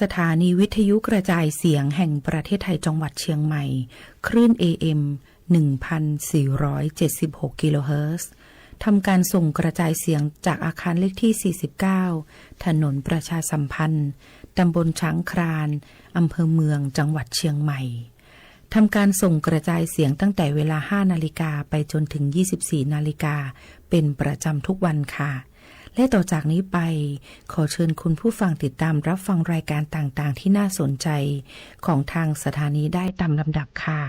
สถานีวิทยุกระจายเสียงแห่งประเทศไทยจังหวัดเชียงใหม่ คลื่น เอ เอ็ม หนึ่งพันสี่ร้อยเจ็ดสิบหก กิโลเฮิรตซ์ ทำการส่งกระจายเสียงจากอาคารเลขที่ สี่สิบเก้า ถนนประชาสัมพันธ์ ตำบลช้างคลาน อำเภอเมือง จังหวัดเชียงใหม่ ทำการส่งกระจายเสียงตั้งแต่เวลา ห้า นาฬิกา ไปจนถึง ยี่สิบสี่ นาฬิกา เป็นประจำทุกวันค่ะ และต่อจากนี้ไป ขอเชิญคุณผู้ฟังติดตามรับฟังรายการต่างๆ ที่น่าสนใจ ของทางสถานีได้ตามลำดับค่ะ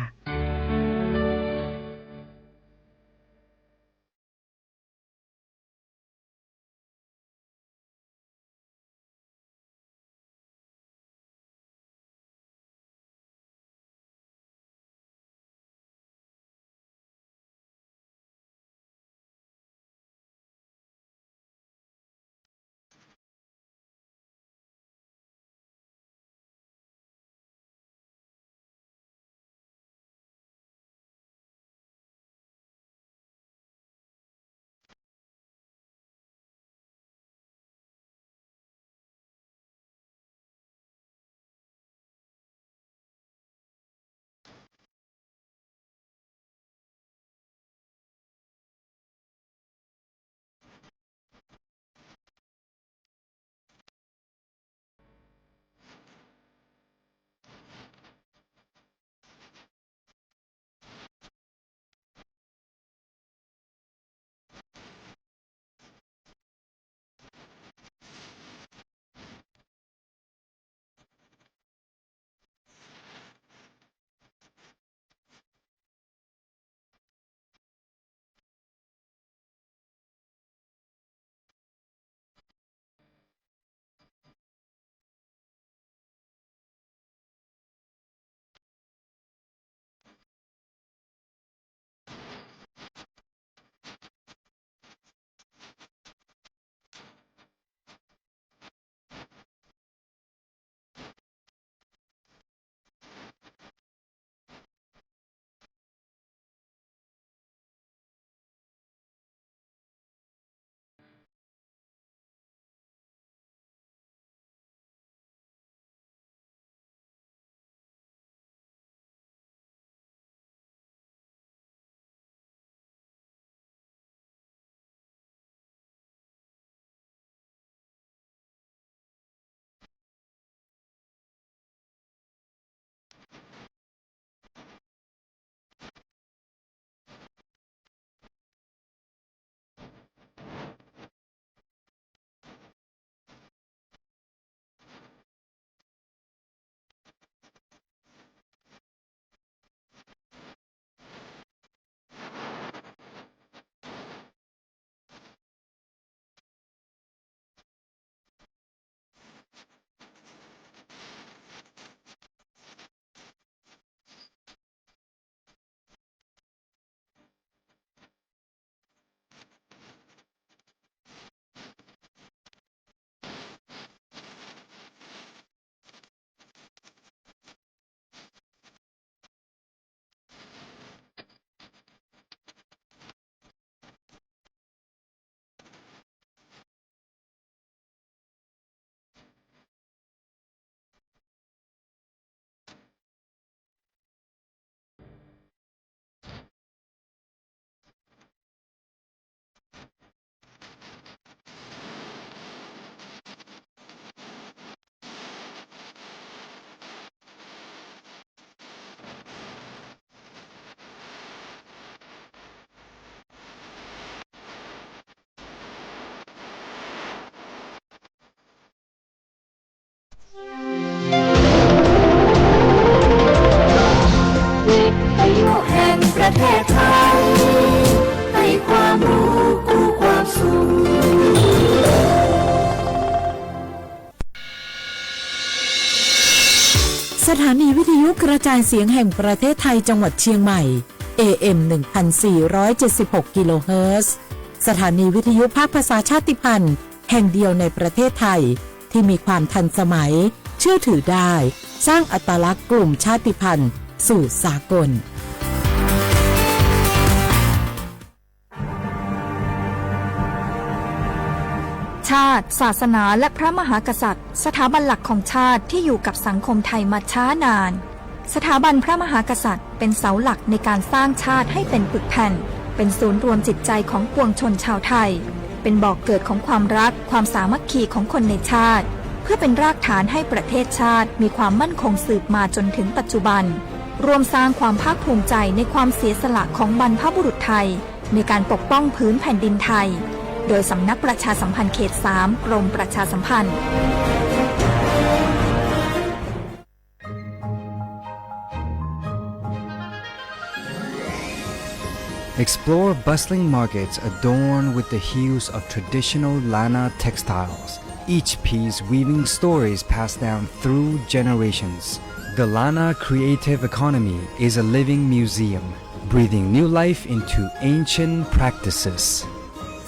สถานีวิทยุกระจายเสียงแห่งประเทศไทยจังหวัดเชียงใหม่ เอ เอ็ม หนึ่งพันสี่ร้อยเจ็ดสิบหก กิโลเฮิรตซ์ สถานีวิทยุภาคภาษาชาติพันธุ์แห่งเดียวในประเทศไทย ที่มีความทันสมัย เชื่อถือได้ สร้างอัตลักษณ์กลุ่มชาติพันธุ์สู่สากล เ ชาติ ศาสนา และพระมหากษัตริย์ สถาบันหลักของชาติที่อยู่กับสังคมไทยมาช้านาน สถาบันพระมหากษัตริย์เป็นเสาหลักในการสร้างชาติให้เป็นปึกแผ่น เป็นศูนย์รวมจิตใจของปวงชนชาวไทย เป็นบ่อกเกิดของความรัก ความสามัคคีของคนในชาติ เพื่อเป็นรากฐานให้ประเทศชาติมีความมั่นคงสืบมาจนถึงปัจจุบัน ร่วมสร้างความภาคภูมิใจในความเสียสละของบรรพบุรุษไทย ในการปกป้องผืนแผ่นดินไทย โดยสำนักประชาสัมพันธ์เขตสาม กรมประชาสัมพันธ์ Explore bustling markets adorned with the hues of traditional Lanna textiles, each piece weaving stories passed down through generations. The Lanna creative economy is a living museum, breathing new life into ancient practices.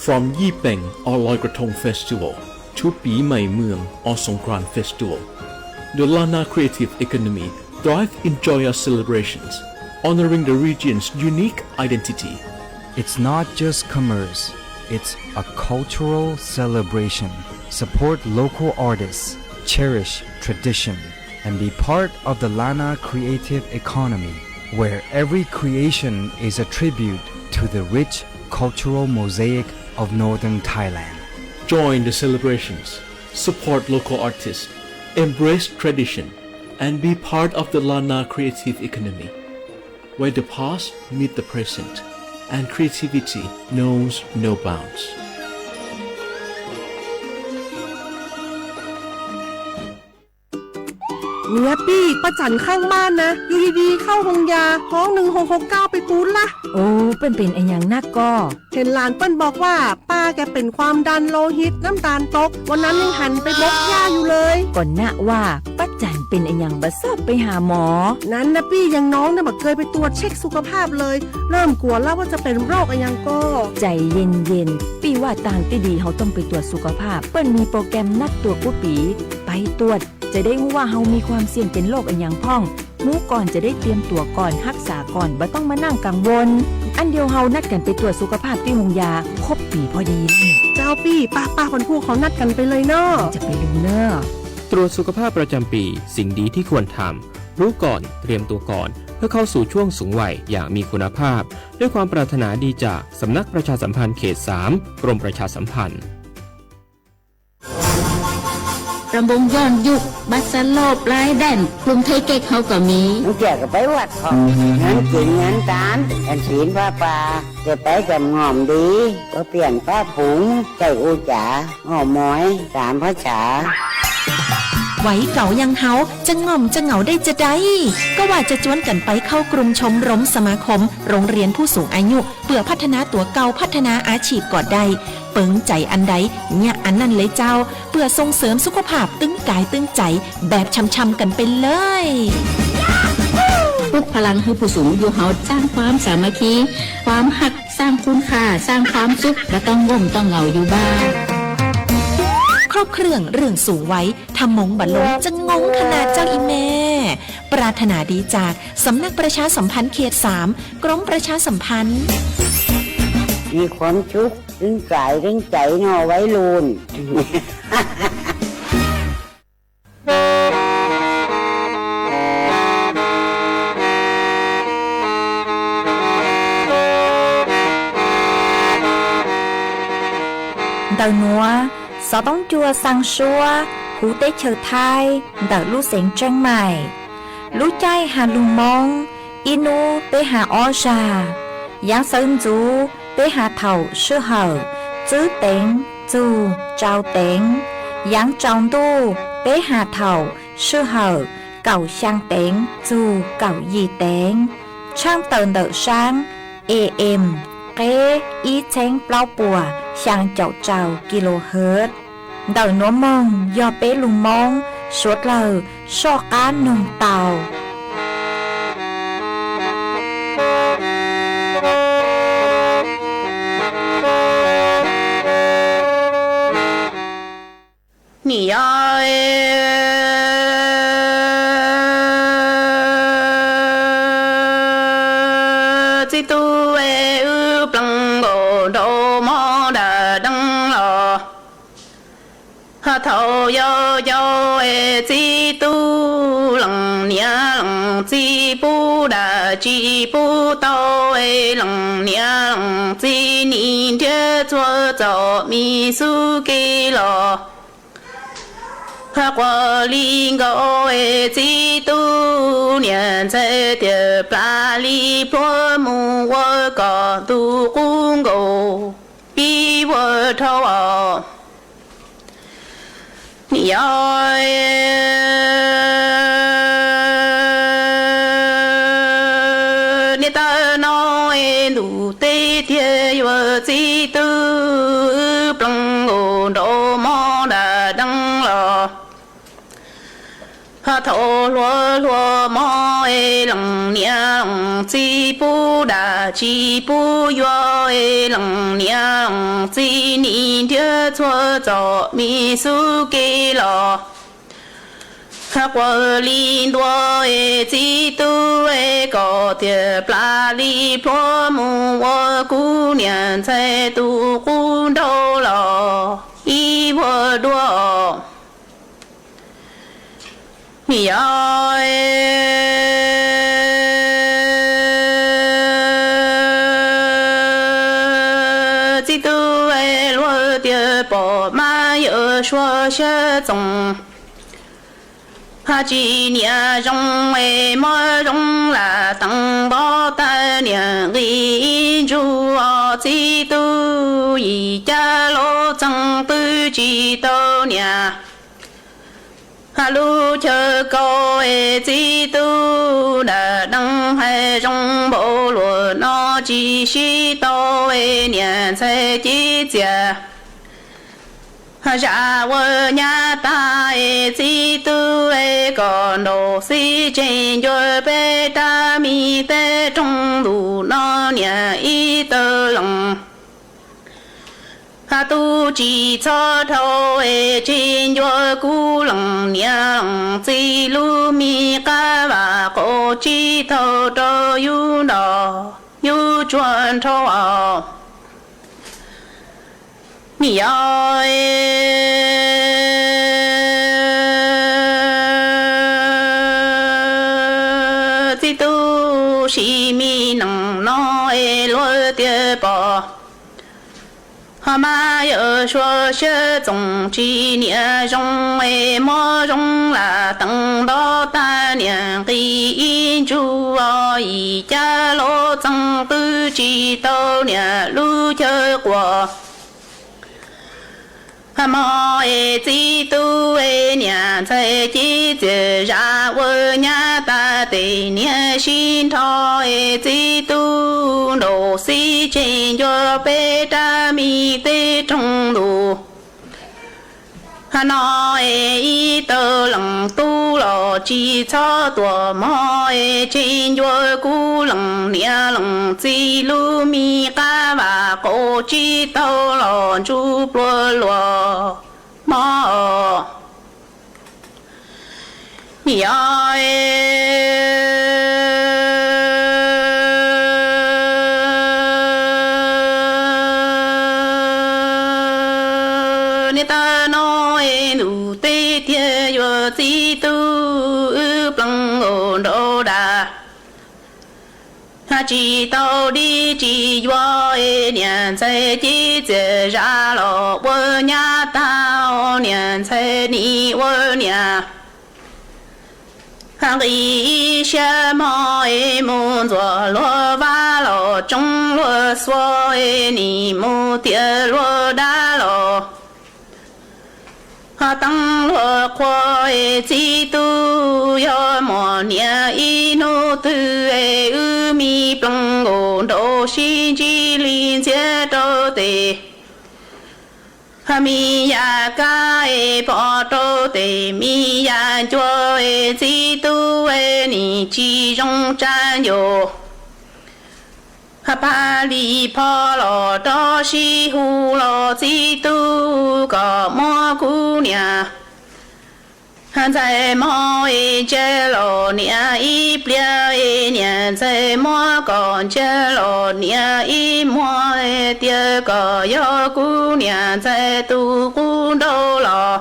From Yipeng or Loi Krathong Festival to Pi Mei Mueang or Songkran Festival, the Lanna creative economy thrives in joyous celebrations, honoring the region's unique identity. It's not just commerce, it's a cultural celebration. Support local artists, cherish tradition, and be part of the Lanna creative economy, where every creation is a tribute to the rich cultural mosaic of northern Thailand. Join the celebrations, support local artists, embrace tradition, and be part of the Lanna creative economy, where the past meet the present and creativity knows no bounds. เมียปี้ ป้าจั๋นข้างบ้านนะ อยู่ดีๆ เข้าโฮงยา ฮ้อง หนึ่งหกหกเก้า ไปปู๊ดละ โอ้ เปิ้นเป๋นอะหยังนักก่อ เห็นหลานเปิ้นบอกว่า ป้าแกเป็นความดันโลหิต น้ำตาลตก วันนั้นยังหันไปบกหญ้าอยู่เลย ก่อนนะว่า ป้าจั๋นเป๋นอะหยังบ่ซอบไปหาหมอ นั้นนะปี้ อย่างน้องเนี่ยบ่เกยไปตรวจเช็คสุขภาพเลย เริ่มกลัวแล้วว่าจะเป็นโรคอะหยังก่อ ใจ๋เย็นๆ ปี้ว่าตางตี้ดีเฮาต้องไปตรวจสุขภาพ เปิ้นมีโปรแกรมนัดตรวจกู้ปี๋ ไปตรวจ จะได้ฮู้ว่าเฮามีความเสี่ยงเป๋นโรคอะหยังพ่อง ฮู้ก่อนจะได้เตรียมตั๋วก่อน ฮักษาก่อน บ่ต้องมานั่งกังวล อันเดียวเฮานัดกั๋นไปตรวจสุขภาพตี้โฮงยา ครบปี๋พอดี เจ้าปี้ ป้าๆ วันพูกเขานัดกั๋นไปเลยเนาะ จะไปลืมเน่อ ตรวจสุขภาพประจำปี สิ่งดีที่ควรทำ รู้ก่อน เตรียมตัวก่อน เพื่อเข้าสู่ช่วงสูงวัยอย่างมีคุณภาพ ด้วยความปรารถนาดีจากสำนักประชาสัมพันธ์เขตสาม กรมประชาสัมพันธ์ รำวงย้อนยุค บัสโลป ลายแดน กรุงไทเก๊กเฮาก็มี เมื่อกี้ก็ไปวัดพ่อง งานกินงานตาน ฉันศีลผ้าป่า จะไปกับง่อมดี ก็เปลี่ยนผ้าผง ใส่อู้จ๋า อ่อมอย สามภาษา วัยเก่าอย่างเฮา จะง่อมจะเหงาได้จะใด ก็ว่าจะจวนกั๋นไปเข้ากลุ่มชมรมสมาคม โรงเรียนผู้สูงอายุ เปื่อพัฒนาตั๋วเก่า พัฒนาอาชีพก็ได้ เปิงใจ๋อันใด เยียะอันนั้นเลยเจ้า เปื่อส่งเสริมสุขภาพตึงกายตึงใจ๋ แบบช่ำๆกั๋นไปเลย ปลุกพลังหื้อผู้สูงอายุเฮา สร้างความสามัคคี ความฮัก สร้างคุณค่า สร้างความสุข บ่ต้องง่มต้องเหงาอยู่บ้าน ครบเครื่องเรื่องสูงวัย ถ้ามงบ่ลงจะงงขนาดเจ้าอีแม่ ปรารถนาดีจากสำนักประชาสัมพันธ์เขตสาม กรมประชาสัมพันธ์ มีความสุข ตึงกายตึงใจ๋เนาะวัยรุ่น Ntawm nuav, xov tooj cua xaa suab huv teb chaws Thaib ntawm lub xeev Tsheej Maim. Lub caij has lug Moob, ib nub peb has ob zag. Yaav sawv ntxuv peb has thaum sij hawm tswb teev txug tsau teev. Yaav tsaus ntuj peb has thaum sij hawm kaum xyaa teev txug kaum yim teev. Tshaaj tawm ntawm saab AM, qeb ib txheeb plaub puas xyaa caum rau kilohertz. Ntawm nuav moog yog peb lug Moob suav dlawg soj qaab noog tau. Nim yog txij tub wb pleev nkaus nraum mov nram deev los, Thaum yau yau es txiv tub leej niam leej txiv pub dam tsis pub tau es leej niam leej txiv nim nrhiav txhua txom mi xub kev los. Quas li nkaus es txiv tub niam ntxhais tias plas li plhuav mus ua kom ntuj qub nkaus ib vuag dhau os. Yog niam tais no es ntuj teb tiag yuav txiv tub plees nkaus nraum mov dam dees los. Thaum hluas hluas mov es leej niam leej txiv pub dam tsis pub yuav es leej niam leej txiv nim nrhiav txhua txom mi xub kev los. Quas li ntua es txiv tub es kom tias plas li plhuav mus ua kuv niam ntxhais tus qub nraug los ib vuag dua. Yog txiv tub luag tias pom mab yawm suav siab txoos, tsis niam zoo es mob zoo lam teev npov tag niam nqis ib ntsug os. Txiv tub yim cab lub txeeg twb tsis tau niam. Lub chaw kaus es txiv tub dam dees hais zoo npaum luag no tsis sib tau es niam ntxhais cev txias. Zam ua nyab tag es txiv tub es kom nraum xib tseem ncua peb rab mi teb roog ntus no niam ib tawg lees. Tub tsis txhob dhau es tseg ncua kuv leej niam leej txiv lub me qab vam qaum tsib taug rau yus nrog yus tsuag nrhau os. Yog txiv tub sim me neej no es luag tias pom ho mab yawm suav siab txoos tsis niam zoo es mob zoo lam teev npov tag niam nqis ib ntsug os. Yim cab lub txeeg twb tsis tau niam lub chaw quas. Hmo es txiv tub es niam ntxhais cev txias zam ua nyab tag tes niam sib nrho es txiv tub nraum xib tseem ncua peb rab mi teb roog ntus no es ib tawg lees tub los tsis txhob tuam mog es tseg ncua kuv leej niam leej txiv lub me qab vam qaum tsib taug los ntsuj pluag luag mog. Yog niam tais no es ntuj teb tiag yuav txiv tub wb plees nkaus nraum dam. Tsis tau dib tsis yuav es niam ntxhais cev txias zam los ua nyab tag, niam ntxhais nim ua niam. Nqis ib siab mog es mus ntxuav luag vab los tsoo luag xuas es nim mus tiav luag dab los ho teeb luag qhua es txiv tub yog muaj niam ib hnub twg es wb me plees nkaus nraum sib ntsib li ntxhiab rau tes. Me yam kab es pom rau tes me yam ncua es txiv tub es nim tsis zoo tsa ncaus. Pab li pho los rov sib hu los txiv tub kom muab kuv niam ntxhais mog es ntsia los niam ib pliag es niam ntxhais muab kom ntsia los niam ib muag tias kom yog kuv niam ntxhais tus qub nraug los.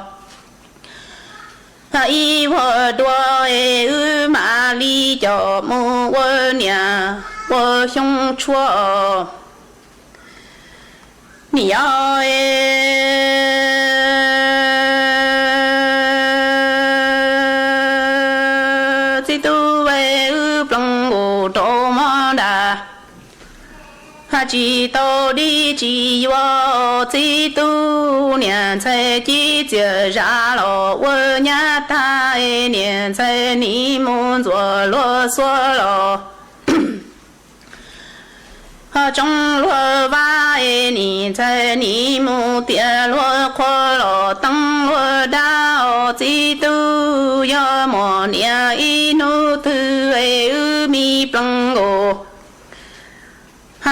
Ib vuag dua es wb mam li coj mus ua niam ua xyoo tshuaj. Niam yog txiv tub es wb plees nkaus rau mog nram, tsis tau dib tsis yuav. Txiv tub niam ntxhais cib txiaj zam los ua nyab tag es niam ntxhais nim mus ntxuav luag xuab los ho tsoo luag vab es niam ntxhais nim mus tiav luag qhua los teeb luag dab os. Txiv tub yog muaj niam ib hnub twg es wb me plees nkaus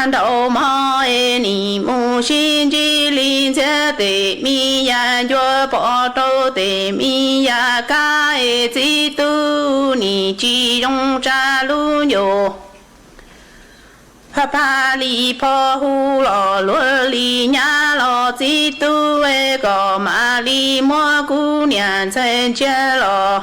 nraum mog es nim mus sib ntsib li ntxhiab tes me yam ncua pom rau tes me yam kab es txiv tub nim tsis zoo tsa lub ncauj. Pag li pho hu los luag li nyab los txiv tub es kom mam li muab kuv niam ntxhais ntsiag los.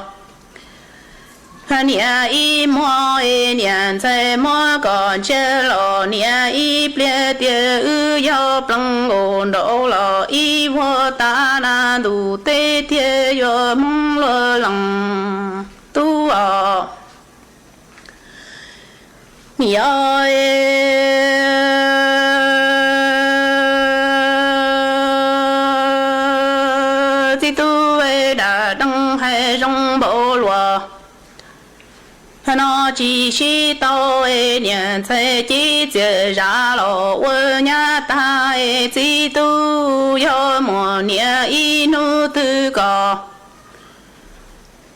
Niam ib muag es niam ntxhais muab kom ntsiag los niam ib pliag tias wb yog plees nkaus nraud los ib vuag tas na ntuj teb thiaj yuav hmoob luag lees tub os. Yog txiv tub es dam deej hais zoo npaum luaj no tsis sib tau es niam ntxhais cib txiaj zam los ua nyab tag es txiv tub yog muaj niam ib hnub twg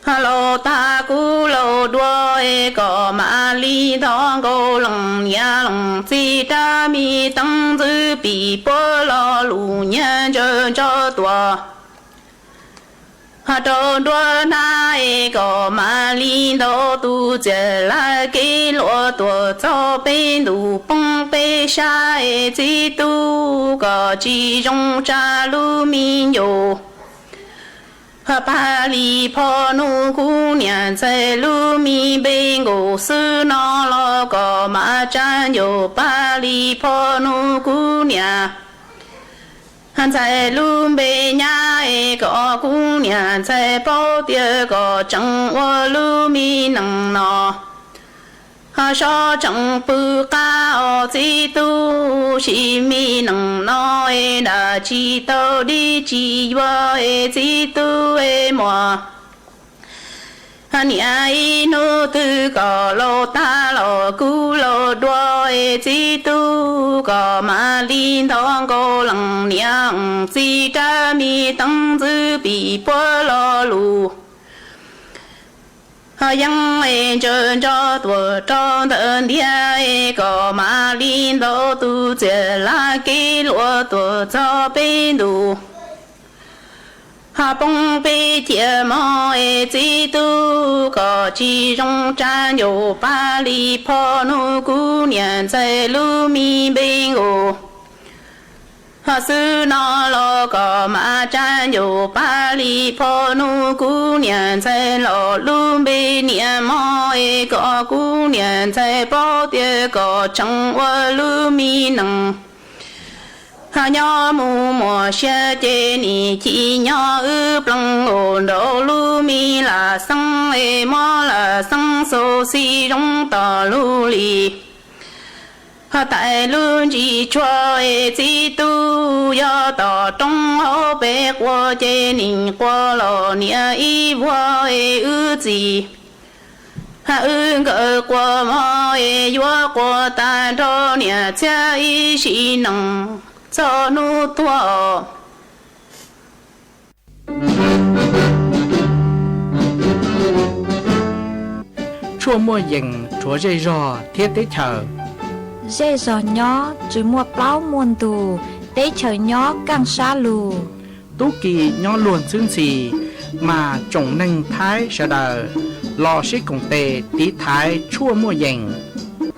kom laus tag kuv laus dua es kom mam li ntog nkaus lees niam lees txiv rab me teeb ntxwv pim puab lo lus nyiag ntsawg ntso tuaj rau nruab hnab es kom mam li ntaus tus txiaj laj kev luaj tuaj txog peb ntus poob peb sab es txiv tub kom tsis zoo tsa lub me ncauj. Pag li pho nug kuv niam ntxhais lub me npe nkaus xwb no los kom mam tsa ncauj pag li pho nug kuv niam ntxhais lub npe nyab es kom kuv niam ntxhais paub tias kom tseem ua lub me neej no. Sob tseem pw qab os txiv tub, sim me neej no es dam tsis tau dib tsis yuav es txiv tub es muaj niam ib hnub twg kom laus tag los kuv laus dua es txiv tub kom mam li ntog nkaus lees niam txiv rab me teeb ntxwv pim puab lo lus yeeb es ntsawg ntso tuaj rau ntawm ntiag es kom mam li ntaus tus txiaj laj kev luaj tuaj txog peb ntus poob peb ciam mog es txiv tub kom tsis zoo tsa ncauj pag li pho nug kuv niam ntxhais lub me npe nkaus xwb no los kom mam tsa ncauj pag li pho nug kuv niam ntxhais los lub npe niam mog es kom kuv niam ntxhais paub tias kom tseem ua lub me neej nyob mus muaj sia ces nim ci nyob wb plees nkaus nraum lub me lam xeeb es muab lam xeeb xau xi zoo tom lub li tais lub ntsis tshua es txiv tub yog tom roob hauv pes quas ces nim quas los niam ib vuag es wb txiv wb nkawd quas mog es yuav quas tas nrog niam txhiab ib sim neej txog hnub tuag. Tshuaj muaj yees rhuav zej zog thiab teb chaws. Zej zog nyob tsis muaj plaub muaj ntug, teb chaws nyob kaj sab lug. Tub ki nyob luag ntxhwb ntxhi, mas tsoom neeg Thaib sawv daws los sib koom tes tiv thaiv tshuaj muaj yees.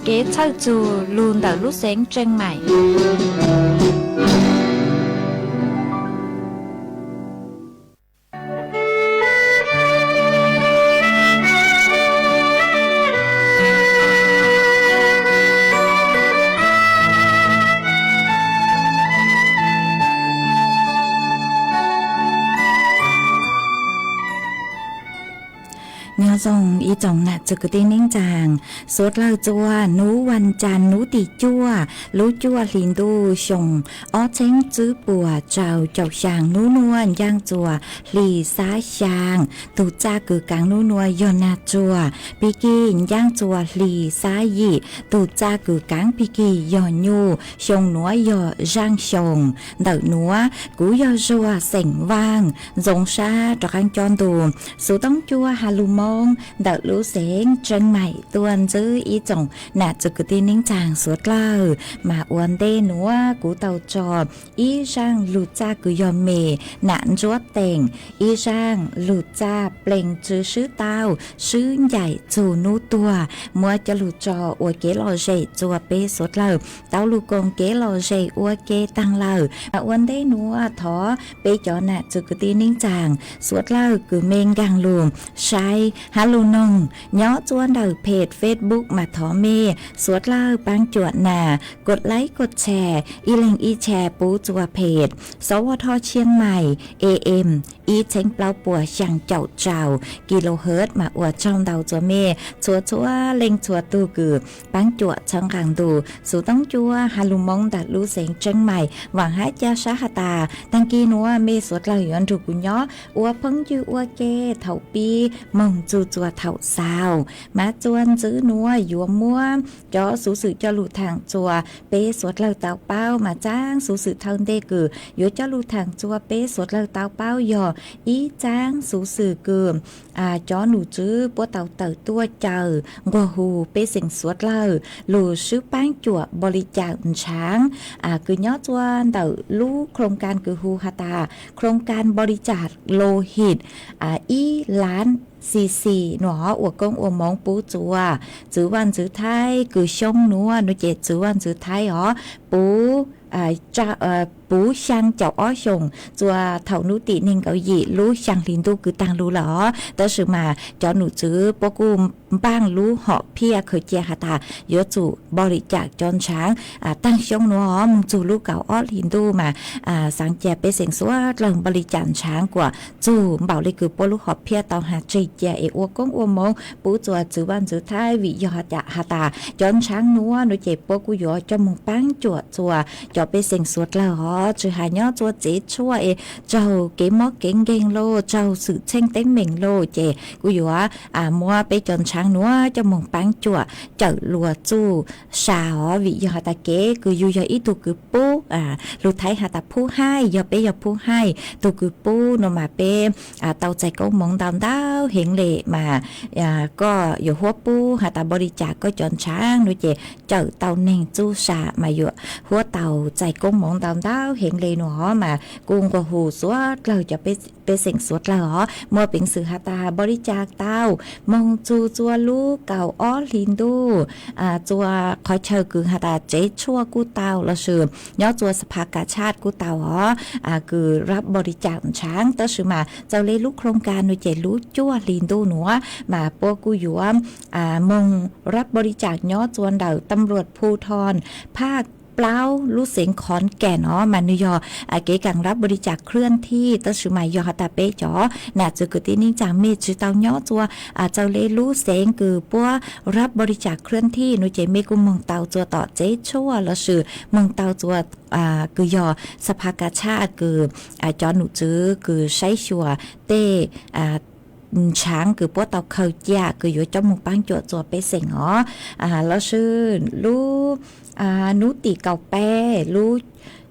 Kev txhawj txug lug ntawm lub xeev Tseem Maim. Txog ib tsoom nam txwv kwv tij neej tsaa, suav dlawg txua hnub vas cas hnub tim cuaj lub cuaj hli ntuj xyoo ob txheeb tswb puas rau caum xyaa, hnub nuav ncaaj txua hli xab xyaa, tug txaj kws kaav hnub nuav yog nag tsuag, pig kig ncaaj txua hli xab yim, tug txaj kws kaav pig kig yog nyuj, xyoo nuav yog zaaj xyoo. Ntawm nuav kuv yog Zuag xeem Vaaj, ntxoov sab rov qaab cob ntu xuv toob cuab ha lug Moob ntawm lub xeev Tseeb Maim tuaj ntsib ib tsoom nam txwv kwv tij neej tsaa suav dlawg. Mas ua ntej nuav kuv tau tso ib zaaj lug txaj kws yog me nam ntsuab teem, ib zaaj lug txaj plees tsw swb tauj swb ncaim txug nub tuag, muab coj lug tso ua kev lom zem txua peb suav dlawg tau lug koom kev lom zem ua ke taag lawm. Mas ua ntej nuav thov peb cov nam txwv kwv tij neej tsaa suav dlawg kws mej nkaag lug saib ha lug noog nyob txua ntawm phem Facebook mas thov mej suav dlawg paab cuam nas, kos laib kos tshare, ib leeg ib tshare pub txua phem Sov Vo Thoj Tshiab Mais, A M ib txheeb plaub puas xyaa caum rau kilohertz mas ua tsaug ntau txua mej txhua txhua leej txhua tug kws paab cuam txhawb nqaa ntu xuv toob cuab ha lug Moob ntawm lub xeev Tseeb Mais. Vaam hab ca sab has tas taag kis nuav mej suav dlawg yuav nrug kuv nyob ua phooj ywg ua ke thaum pib moog txug txua thaum xaus. Mas txua ntxiv nuav yuav muab cov xuv xwm coj lug thaam txua peb suav dlawg tau paub. Mas txaab xuv xwm thawj ntej kws yuav coj lug thaam txua peb suav dlawg tau paub yog ib txaab xuv xwm kws cov num tswv puab tau tawm tuaj caw nquag hu pej xeem suav dlawg lug swb paab cuam npaum li cas ntshaav kws nyob txua ntawm lub khoo kas kws hu has tas khoo kas npaum li cas lo hit ib laav C C nuav ua koob ua moov pub txua txwv vaaj ntxwv Thaib kws xyoo nuav nuav ces txwv vaaj ntxwv Thaib os puv puv xyaa caum ob xyoos txua thaum nub tim neeg nkaum yim lub xyaa hli ntuj kws taag lug lawm os. Tab sis mas cov num tswv puab kuj npaaj lub hom phiaj khaws cia has tas yuav tsum npaum li cas cov ntshaav taag xyoo nuav moog txug lub kaum ob hli ntuj mas xaav cia pej xeem suav dlawg npaum li cas ntshaav kuas txug npaum li kws puab lub hom phiaj tau has tseg cia es ua koob ua moov pub txua txwv vaaj ntxwv Thaib. Vim yog has tas cov ntshaav nuav nuav ces puab kuj yuav coj moog paab cuam txua cov pej xeem suav dlawg os, tsi has nyob txua tsev tshuaj es raug kev mob kev nkeeg los raug xwm txheej teeb meem los ces kuj yuav muab peb cov ntshaav nuav coj moog paab cuam cawm luas txuj sa os. Vim yog has tas kev kws yug yog ib tug kws pub, lug Thaib has tas phub haij, yog peb yog phub haij tug kws pub nuav mas peb tau txais koob moov ntau ntau heev le mas koj yuav huab pub has tas npaum li cas koj cov ntshaav nuav ces cawm tau neeg txuj sa mas yuav huab tau txais koob moov ntau ntau heev le nuav os. Mas kuj nquag hu suav dlawg cov pej xeem suav dlawg os, muaj peev xwm has tas npaum li cas tau moog txug txua lub kaum ob hli ntuj txua qhov chaw kws has tas tsev tshuaj kuj tau lossis nyob txua sab pha ka tshaj kuj tau os kws rab npaum li cas ntshaav. Tab sis mas txawm le lub khoo kas nuav ces lub cuaj hli ntuj nuav mas puab kuj yuav moog rab npaum li cas nyob txua ntawm tam luas phu thoo phaj plaub lub xeev Khon Kaem os mas nwg yog kev kaam rab npaum li cas khwj thij. Tab sis mas yog has tas peb cov nam txwv kwv tij neej tsaa mej tsi tau nyob txua txawm le lub xeev kws puab rab npaum li cas khwj thij nuav ces mej kuj moog tau txua tom tsev tshuaj lossis moog tau txua kws yog sab pha ka tshaj kws cov num tswv kws saib xyuas tej ntshaav kws puab tau khaws cia kws yuav coj moog paab cuam txua pej xeem os. Lossis lub nub tim kaum peb lub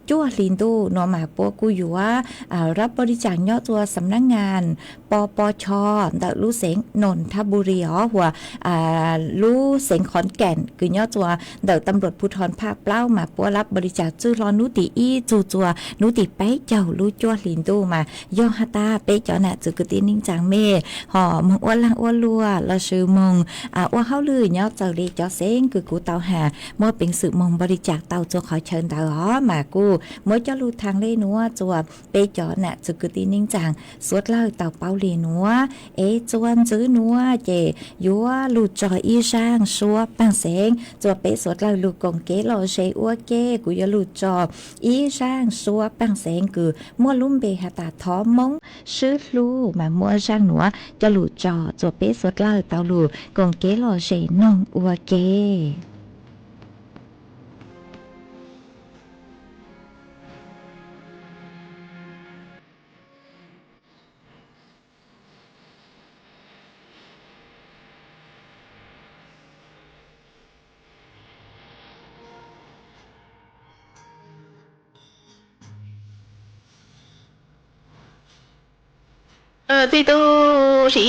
cuaj hli ntuj nuav mas puab kuj yuav rab npaum li cas nyob txua xam nab ngas P P Ch ntawm lub xeev Nonthaburi os, huas lub xeev Khon Kaem kws nyob txua ntawm tam luas phu thoo phaj plaub mas puab rab npaum li cas txwj hlo nub tim ib txug txua nub tim peb caug lub cuaj hli ntuj mas yog has tas peb cov nam txwv kwv tij neej tsaa mej ho moog ua laag ua luam lossis moog ua hauj lwm nyob txawm le cov xeev kws kuv tau has muaj peev xwm moog npaum li cas tau txua qhov chaw ntawd os mas kuj Muab coj lug thaam le nuav txuas peb cov nam txiv kwv tij neej tsaa suav dlawg tau paub le nuav. Es txuas ntxiv nuav ces yuav lug tso ib zaaj suab paaj xeev txuas peb suav dlawg lug koom kev lom zem ua ke. Kuv yuav lug tso ib zaaj suab paaj xeev kws muaj lub npe has tas Thov Moob Swb Hlub mas muab zaaj nuav coj lug tso txuas peb suav dlawg tau lug koom kev lom zem noog ua ke. Tij tub si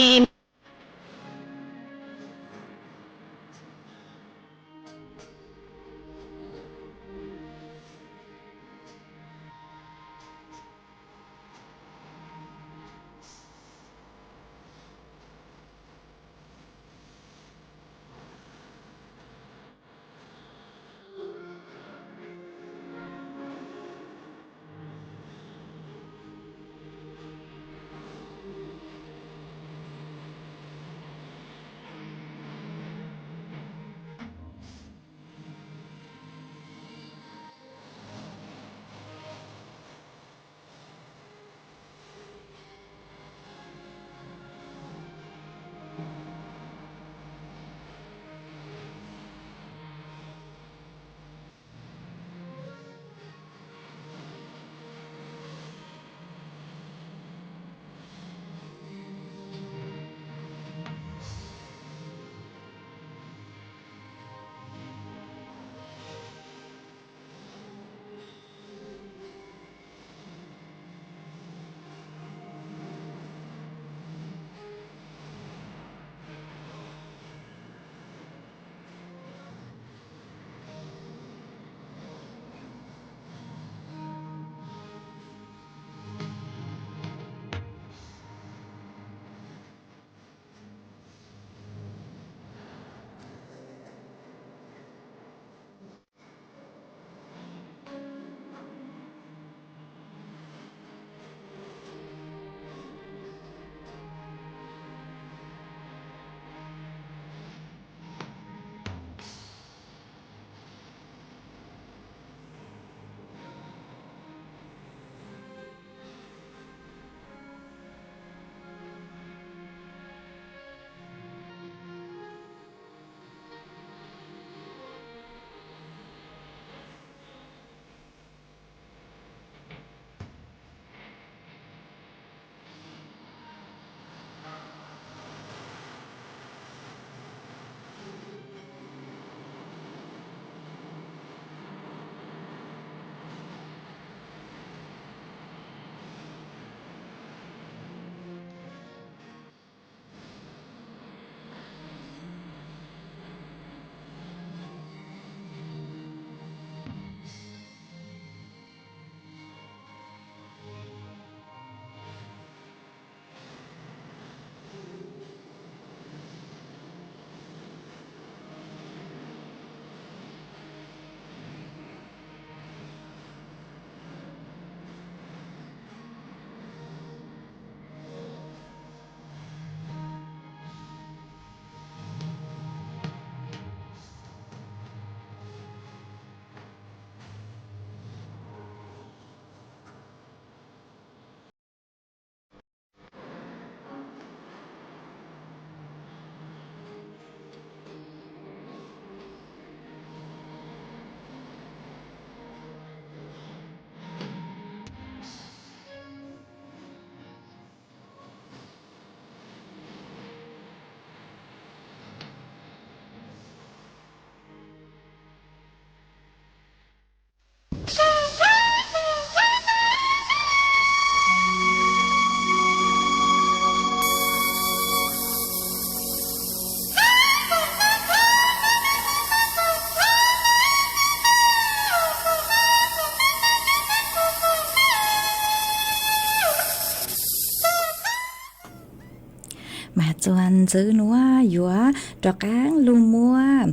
Mas txuas ntxiv nuav yuav rov qaab lug muab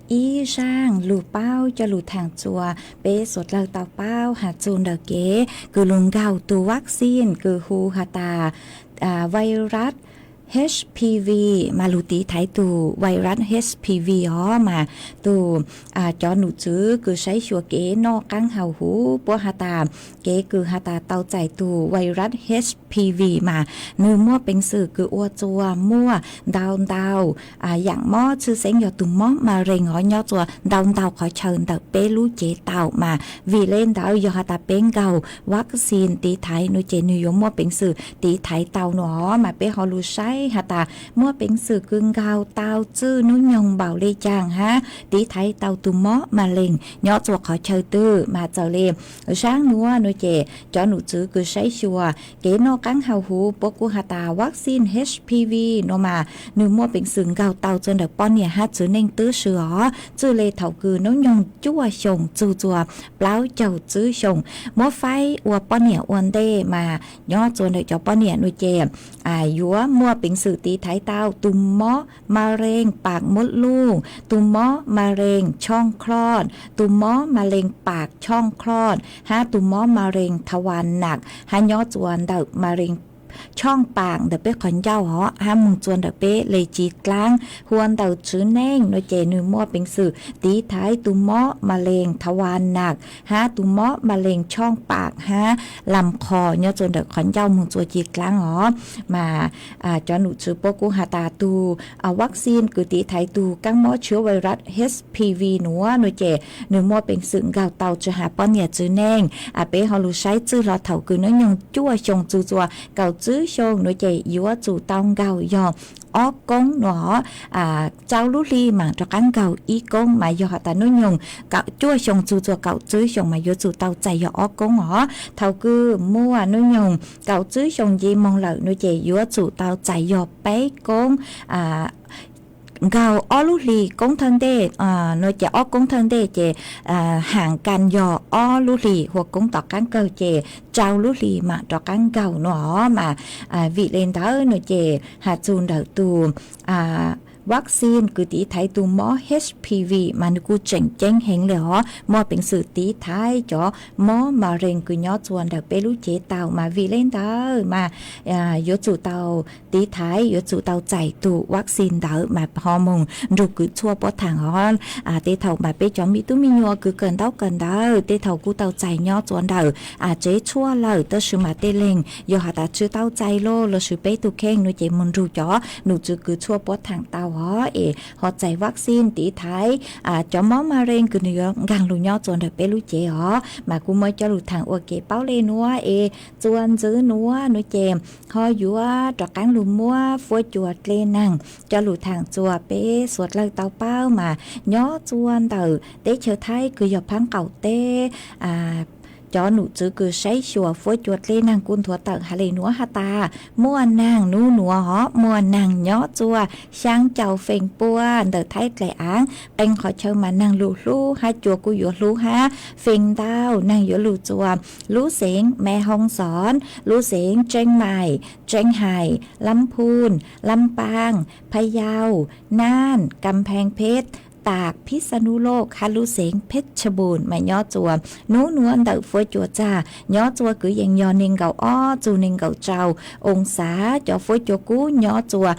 ib zaaj lug paub coj lug thaam txug peb suav dlawg tau paub has txug ntawm kev kws lug nkaug tug vaccine kws hu has tas virus H P V, mas lug tiv thaiv tug virus H P V os mas tug cov num tswv kws saib xyuas kev noj qaab haus huv puab has tas kev kws has tas tau txais tug virus H P V mas nwg muaj peev xwm kws ua txuas muaj ntau ntau yaam mob, tshwj xeeb yog tug mob ma rees os nyob txuas ntau ntau qhov chaw ntawm peb lub cev tau mas vim le ntawd yog has tas peb nkaug vaccine tiv thaiv nua ces nwg yuav muaj peev xwm tiv thaiv tau nua os mas peb ho lug saib has tas muaj peev xwm kws nkaug tau txwj nub nyoog npaum le caag hab tiv thaiv tau tug mob ma rees nyob txuas qhov chaw twg mas txawm le zaab nuav nua ces cov num tswv kws saib xyuas kev noj qaab haus huv puab kuj has tas vaccine H P V nua mas nwg muaj peev xwm nkaug tau txug ntawm poj niam hab txiv neej tub si os, txwj le thaum kws nub nyoog cuaj xyoos txug txuas plaub caug tsib xyoos. Muab faib ua poj niam ua ntej mas nyob txuas ntawm cov poj niam nua ces yuav muaj peev xwm tiv thaiv tau tug mob ma rees pas muab luj, tug mob ma rees tshooj khloj, tug mob ma rees pas tshooj khloj hab tug mob ma rees tha va nam hab nyob txuas ntawm ma rees tshooj pas ntawm peb qhov ncauj os hab moog txuas ntawm peb le ci dlaab hua ntawm txiv neej nua ces nwg muaj peev xwm tiv thaiv tug mob ma rees tha va nam hab tug mob ma rees tshooj pas hab lam qho nyob txuas ntawm qhov ncauj moog txuas ci dlaab os mas cov num tswv puab kuj has tas tug vaccine kws tiv thaiv tug kaab mob tshua virus H P V nua nua ces nwg muaj peev xwm nkaug tau tsi has poj niam txiv neej, peb ho lug saib txwj hlo thaum kws nub nyoog cuaj xyoos txug txuas kaum tsib xyoos nua ces yuav tsum tau nkaug yog ob koob nua os, rau lub hli maam rov qaab nkaug ib koob mas yog has tas nub nyoog cuaj xyoos txug txuas kaum tsib xyoos mas yuav tsum tau txais yog ob koob os. Thaum kws muaj nub nyoog kaum tsib xyoos nce moog lawm nua ces yuav tsum tau txais yog peb koob nkaug ob lub hli koob thawj ntej nua ces ob koob thawj ntej ces haam ka yog ob lub hli hua koob tom qaab kawg ces rau lub hli maam rov qaab nkaug nua os mas vim le ntawd nua ces has txug ntawm tug vaccine kws tiv thaiv tug mob H P V mas nwg kuj tseem ceeb heev le os muaj peev xwm tiv thaiv cov mob ma rees kws nyob txuas ntawm peb lub cev tau mas vim le ntawd mas yuav tsum tau tiv thaiv yuav tsum tau txais tug vaccine ntawd mas ho moog nrug kws tshuaj puab thaam os. Tej thaum mas peb cov me tub me nyuam kws kawm ntaub kawm ntawv tej thaum kuj tau txais nyob txuas ntawm tsev tshuaj lawm tab sis mas tej leeg yog has tas tsi tau txais lawm lossis peb tug kheej nua ces moog nrug cov num tswv kws tshuaj puab thaam tau os es ho txais vaccine tiv thaiv cov mob ma rees kws nwg yuav nkaag lug nyob txuas ntawm peb lub cev os mas kuj muab coj lug thaam ua kev paub le nuav es txuas ntxiv nuav nua ces ho yuav rov qaab lug muab fuab cua dlej naag coj lug thaam txuas peb suav dlawg tau paub mas nyob txuas ntawm teb chaws Thaib kws yog phaab qaum teb cov num tswv kws saib xyuas fuab cua dlej naag kuj nthuav tawm has le nuav has tas muaj naag nub nuav os muaj naag nyob txuas xyaa caum feem pua ntawm Thaib dlaim aav qee qhov chaw mas naag lug hlub hab cua kuj yuav hlub hab feem ntau naag yuav lug txuas lub xeev Mes Hoo Xoos, lub xeev Tseeb Maim, Tseeb Haim, Lab Phuj, Lab Paaj, Phaj Yau, Naaj, Kam Pheej Pheb, Taam, Phij Xa Nub Loj hab lub xeev Phej Cha Npum mas nyob txuas nub nuav ntawm fuab cua txag nyob txuas kwv yees yog neeg nkaum ob txug neeg nkaum rau oo xav, cov fuab cua kub nyob txuas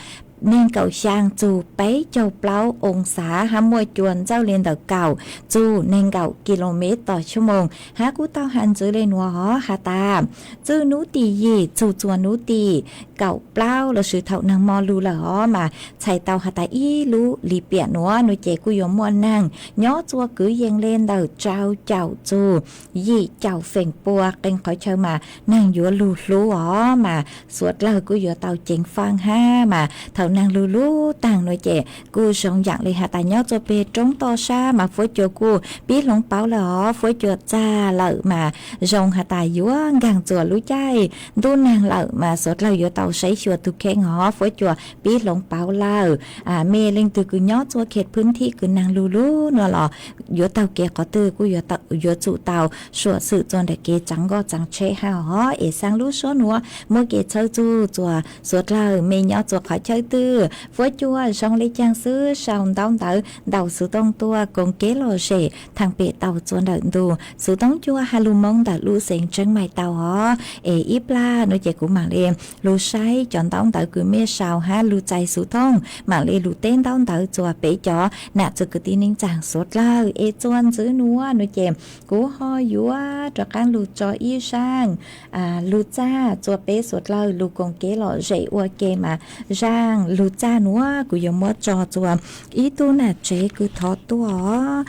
neeg nkaum xyaa txug peb caug plaub oo xav hab muaj cua ntxawj le ntawm kaum txug neeg nkaum kilomev tom xuab moos hab kuj tau has ntxiv le nuav os has tas txwj nub tim yim txug txuas nub tim kaum plaub lossis thaum naag mo lug lawm os mas txhais tau has tas ib lub lim piam nuav nua ces kuj yuav muaj naag nyob txuas kwv yees le ntawm rau caum txug yim caum feem pua qee qhov chaw mas naag yuav lug hlub os mas suav dlawg kuj yuav tau ceev faaj hab mas thaum naag lug lub taag nua ces kuj zoo yaam le has tas nyob txuas peg roob toj sab mas fuab cua kuj pib hloov pauv lawm os, fuab cua txag lawm mas zoo has tas yuav nkaag txuas lub caij ntuj naag lawm mas suav dlawg yuav saib xyuas tus kheej hov, fuab cua pib hloov pauv lawm. Mej leej twg kws nyob txhua khe phwb thib kws naag lug lug nuav los yuav taug kev qhov twg kuj yuav tsum tau suam xwm txuas ntawm kev tsaav nkoj tsaav tsheb hab hov es xaab lub suab nuav muab kev txhawb txug txuas suav dlawg mej nyob txhua qhov chaw twg, fuab cua zoo le caag xwb sau ntaub ntawv ntaus xuv tooj tuaj koom kev lom zem thaam pem tau txuas ntawm ntu xuv tooj cua has lug Moob ntawm lub xeev Tseeb Maim tau hov. Es ib plag nuav ces kuv maam le lug saib cov ntaub ntawv kws mej sau hab lug txais xuv tooj, maam le lug teb ntaub ntawv txuas peb cov nam txiv kwv tij neej tsaa suav dlawg. Es txuas ntxiv nuav nuav ces kuv ho yuav rov qaab lug tso ib zaaj lug txag txuas peb suav dlawg lug koom kev lom zem ua ke mas zaaj lug txag nuav kuv yuav muab tso txuas ib tug nam tsev kws thov tuaj os.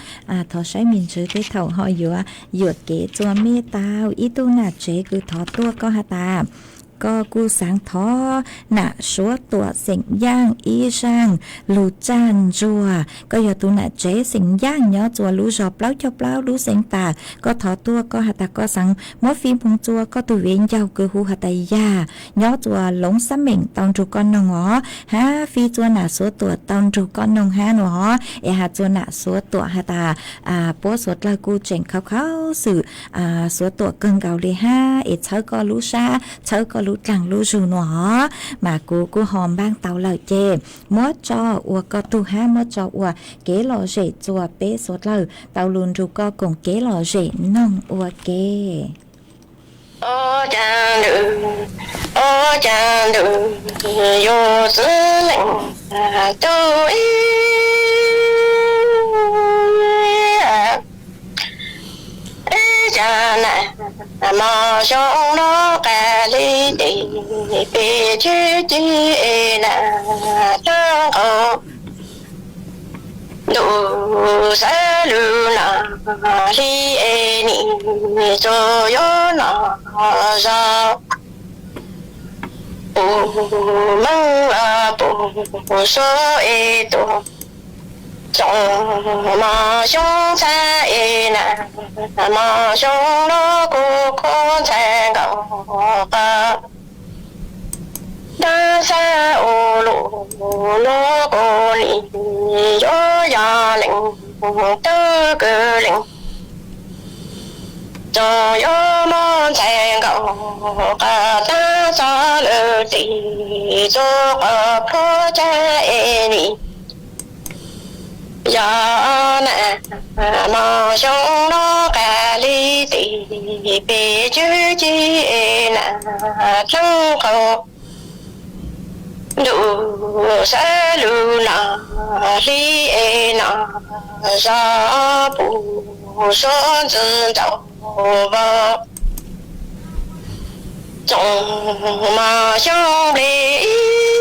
Thov saib me ntsis tej thaum ho yuav yuam kev txuas mej tau ib tug nam tsev kws thov tuaj koj has tas koj kuj xaav thov nam suav tuam xeem Yaaj ib zaaj lug txag ntsuag. Koj yog tus nam tsev xeem Yaaj nyob txuas lub zog plaub caug plaub lub xeev tas, koj thov tuaj koj has tas koj xaav muab fij moog txuas koj tug viv ncaus kws hu has tas Yaj nyob txuas Loob Xab Meem tau nrug koj noog os, hab fij txuas nam suav tuam tau nrug koj noog hab nuav hov. Es has txuas nam suav tuam has tas puab suav dlawg kuj tseem khav khav xwm suav tuam kawg nkaus le hab es txhawb koj lub sab txhawb koj lub dlaag lub zug nuav hov. Mas kuv kuj ho npaaj tau lawm ces muab tso ua koj tug hab muab tso ua kev lom zem txuas peb suav dlawg tau lug nrug koj koom kev lom zem noog ua ke. Ua cas ntawm, ua cas ntawm yus txwv leej tub ib cas na, mos xyoo no qas li tes pes tswv ci es na, tag nqaus ntuj sawv lug no hli es nim txuas yuav no zog puv meej puv suav es tuaj tsoom mos xyoo txhab es na, mos xyoo no kuv khuv ntxhais nkaus qas dab xab ua luj no kuv nim yuav yog leej tub kws leej tsoom yuav muab ntxhais nkaus qas tab txog lawm tes txuas qhov pluav cag es nim yog na, mos xyoo no qas li tes pes tswv ci es na, dleej qhov ntuj sawv lug no hli es no zog puv suav ntxwv ntxaus vog tsoom mos xyoo nplej ib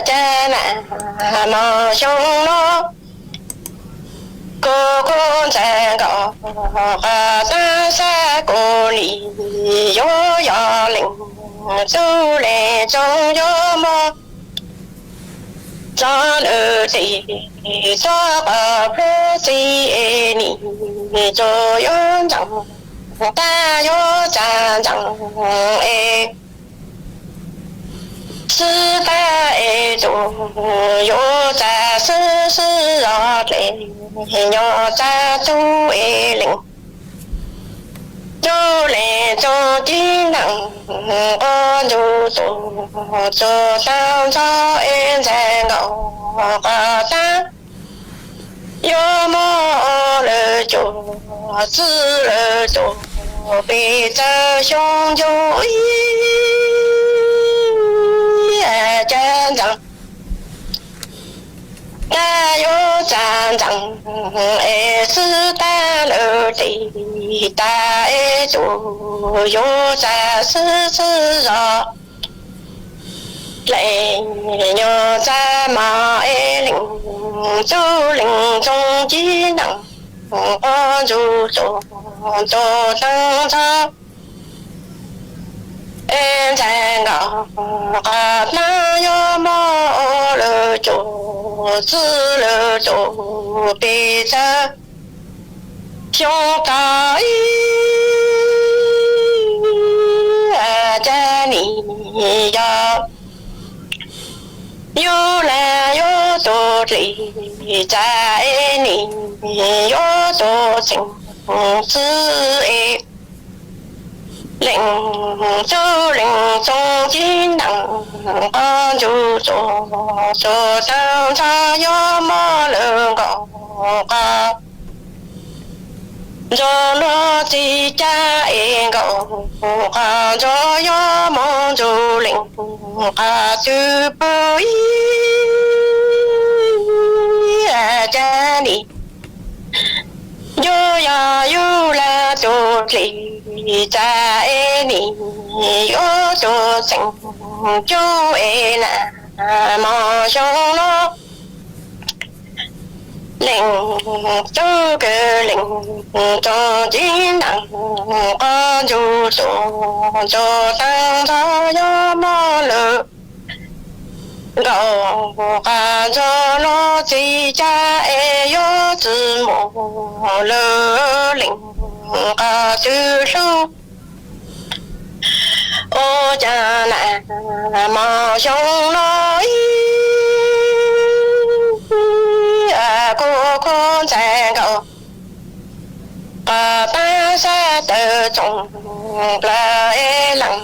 cas na, mos xyoo no kuv khuv ntxhais nkaus qas tab xab kuv nim yuav yog leej tub leej tsoom yuav muab txog lawm tes txuas qhov pluav ci es nim txuas yuav ntxeev tag yuav txag ntxeev es xwb tag es tus yuav txag xwb xwb zog dlej nyob txag tub es leej tub leej tsoom cib neej nqos ntuj tus txuas tag ntxov es ntxhais nkaus qas tab yuav muab lawv cuab txwv lawv cuab pes txog xyoo ncuj ib cas ntxeev tag yuav txag ntxeev es xwb tag lawm tes tag es tus yuav txag xwb xwb zog dlej nyob txag mas es leej tub leej tsoom cib neej nqos ntuj tus txuas tag ntxov es ntxhais nkaus qas tab yuav muab lawv cuab txwv lawv cuab pes txog xyoo tag ib Yug laj yuav tus dlis tsa es nim yuav tus txheem txwv es leej tub leej txoos cib ntees qos ntsug txuas txuas taag ntxhov yuav mob lawm nkaus qos ntxog luag txij caj es nkaus qos ntxog yuav mob ntsug leej qos twb pw ib caj nim. Yug yog yug laj tus dlis tsa es nim yuav tus txheem cub es nam mos xyoo no leej tub kawg leej txoos cib ntees qos ntsug txuas txuas taag ntxhov yuav mob lawm nkaus qos ntxog luag txij caj es yuav tsi mus lawm leej qos twb hlub. Ua cas nam mos xyoo no ib kuj kub ntxhais nkaus qos pab sab tawm tsoom plaws es leej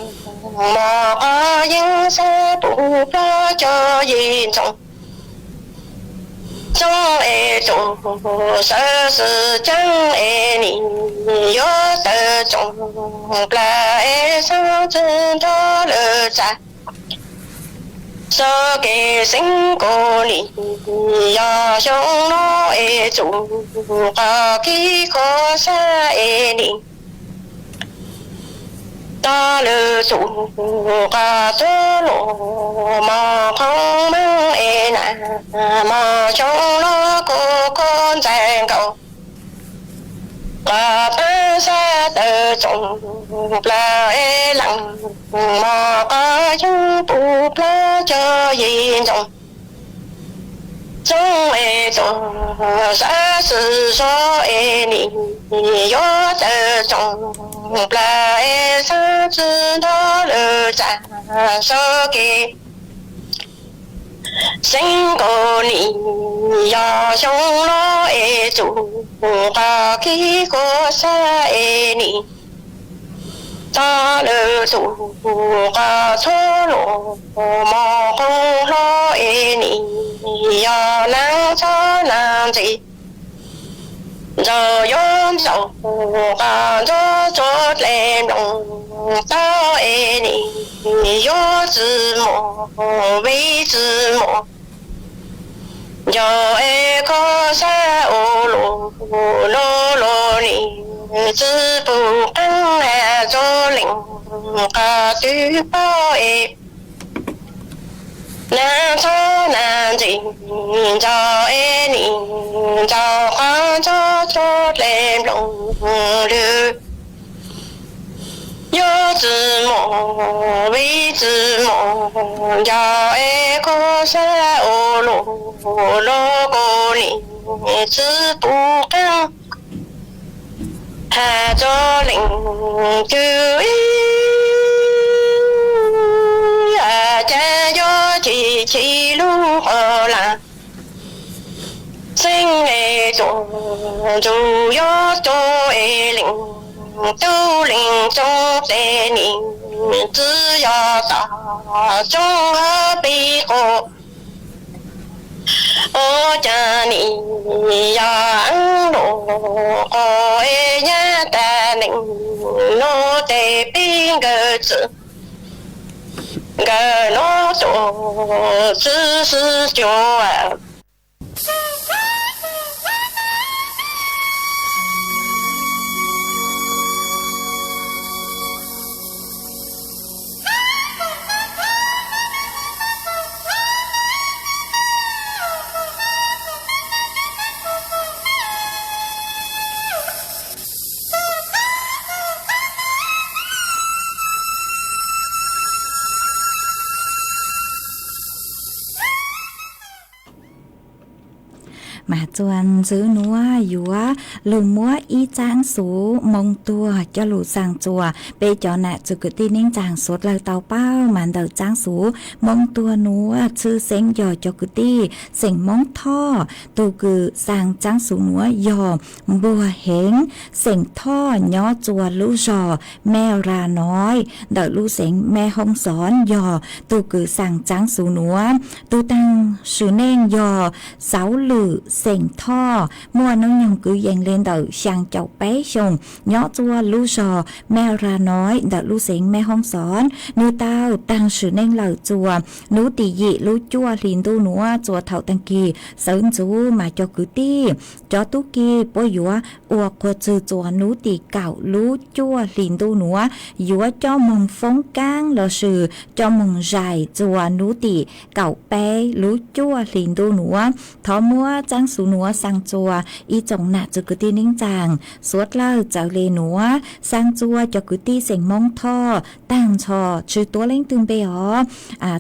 mos qos yeeb sab pum plog cov yim ntxoov txoob es tus sawv xwm ceeb es nim yuav tawm tsoom plaws es xaab tsi nrog lawm txav. Xo kev xeeb kuv nim yog xyoo no es tsuv qos kib khuav sab es nim tog lawm tsuv qos txuag luag mos qhov meej es nam mos xyoo no kuj kub ntxhais nkaus qos pab sab tawm tsoom plaws es leej mos qos yeeb pum plog cov yim ntxoov txoob es tus sawv xwm zog es nim yuav tawm tsoom plaws es xaab tsi nrog lawm txav. Xo kev xeeb kuv nim yog xyoo no es tsuv qos kib khuav sab es nim tog lawm tsuv qos txuag luag mos qoob hlo es nim yog naag txhob naag ntxim ntxaus yuav ntxaus qos ntxog txuag dlej nploos tau es nim yuav tsi mus vim tsi mus ncaus es khuav sab ua luag luag luag nim tsi pum qeeb has txug leej qos twb paub es naag txhob naag ntxim ntxaus es nim ntxaus qos ntxog txuag dlej nploos lwg yuav tsi mus vim tsi mus ncaus es khuav sab ua luag luag kuv nim tsi pum qeeb has txug leej twg ib cas yuav chim chim lub qhov lam xeeb es tuaj ntsug yuav tuag es leej tub leej txoov tes nim tsi yog tom tsoov hab pib quas ua cas nim yog eeb luag quas es nyab tas neej nuav tes pib nkawd txwv nkawd nuav tuaj txwv xwb cuag Txuas ntxwv nuav yuav lug muab ib txaab xuv Moob tuag coj lug xaa txuas. Peb cov nam txwv kwv tij neej tsaa suav dlawg tau paub mas ntawm txaab xuv Moob tuag nuav tshwj xeeb yog cov kwv tij xeem Moob Thoj. Tug kws xaa txaab xuv nuav yog npuag heev, xeem Thoj nyob txuas lub zog Mej Ra Noib ntawm lub xeev Mej Hoob Xoov yog tug kws xaa txaab xuv nuav. Tug taag sim neej yog Xauv Lwm, xeem Thoj, muaj nub nyoog kwv yees le ntawm xyaa caum peb xyoos, nyob txuas lub zog Mej Ra Noib ntawm lub xeev Mej Hoob Xoov. Nwg tau taag sim neej lawm txuas nub tim yim lub cuaj hli ntuj nuav. Txuas thaum taag kis sawv ntxuv mas cov kwv tij, cov tub ki puab yuav ua quas txwg txuas nub tim kaum lub cuaj hli ntuj nuav, yuav coj moog foob kaab lossis coj moog zais txuas nub tim kaum peb lub cuaj hli ntuj nuav. Thov muab txaab xuv nuav xaa txuas ib tsoom nam txwv kwv tij neej tsaa suav dlawg txawv le nuav, xaa txuas cov kwv tij xeem Moob Thoj taag nrho tsi tuav leej twg npe os.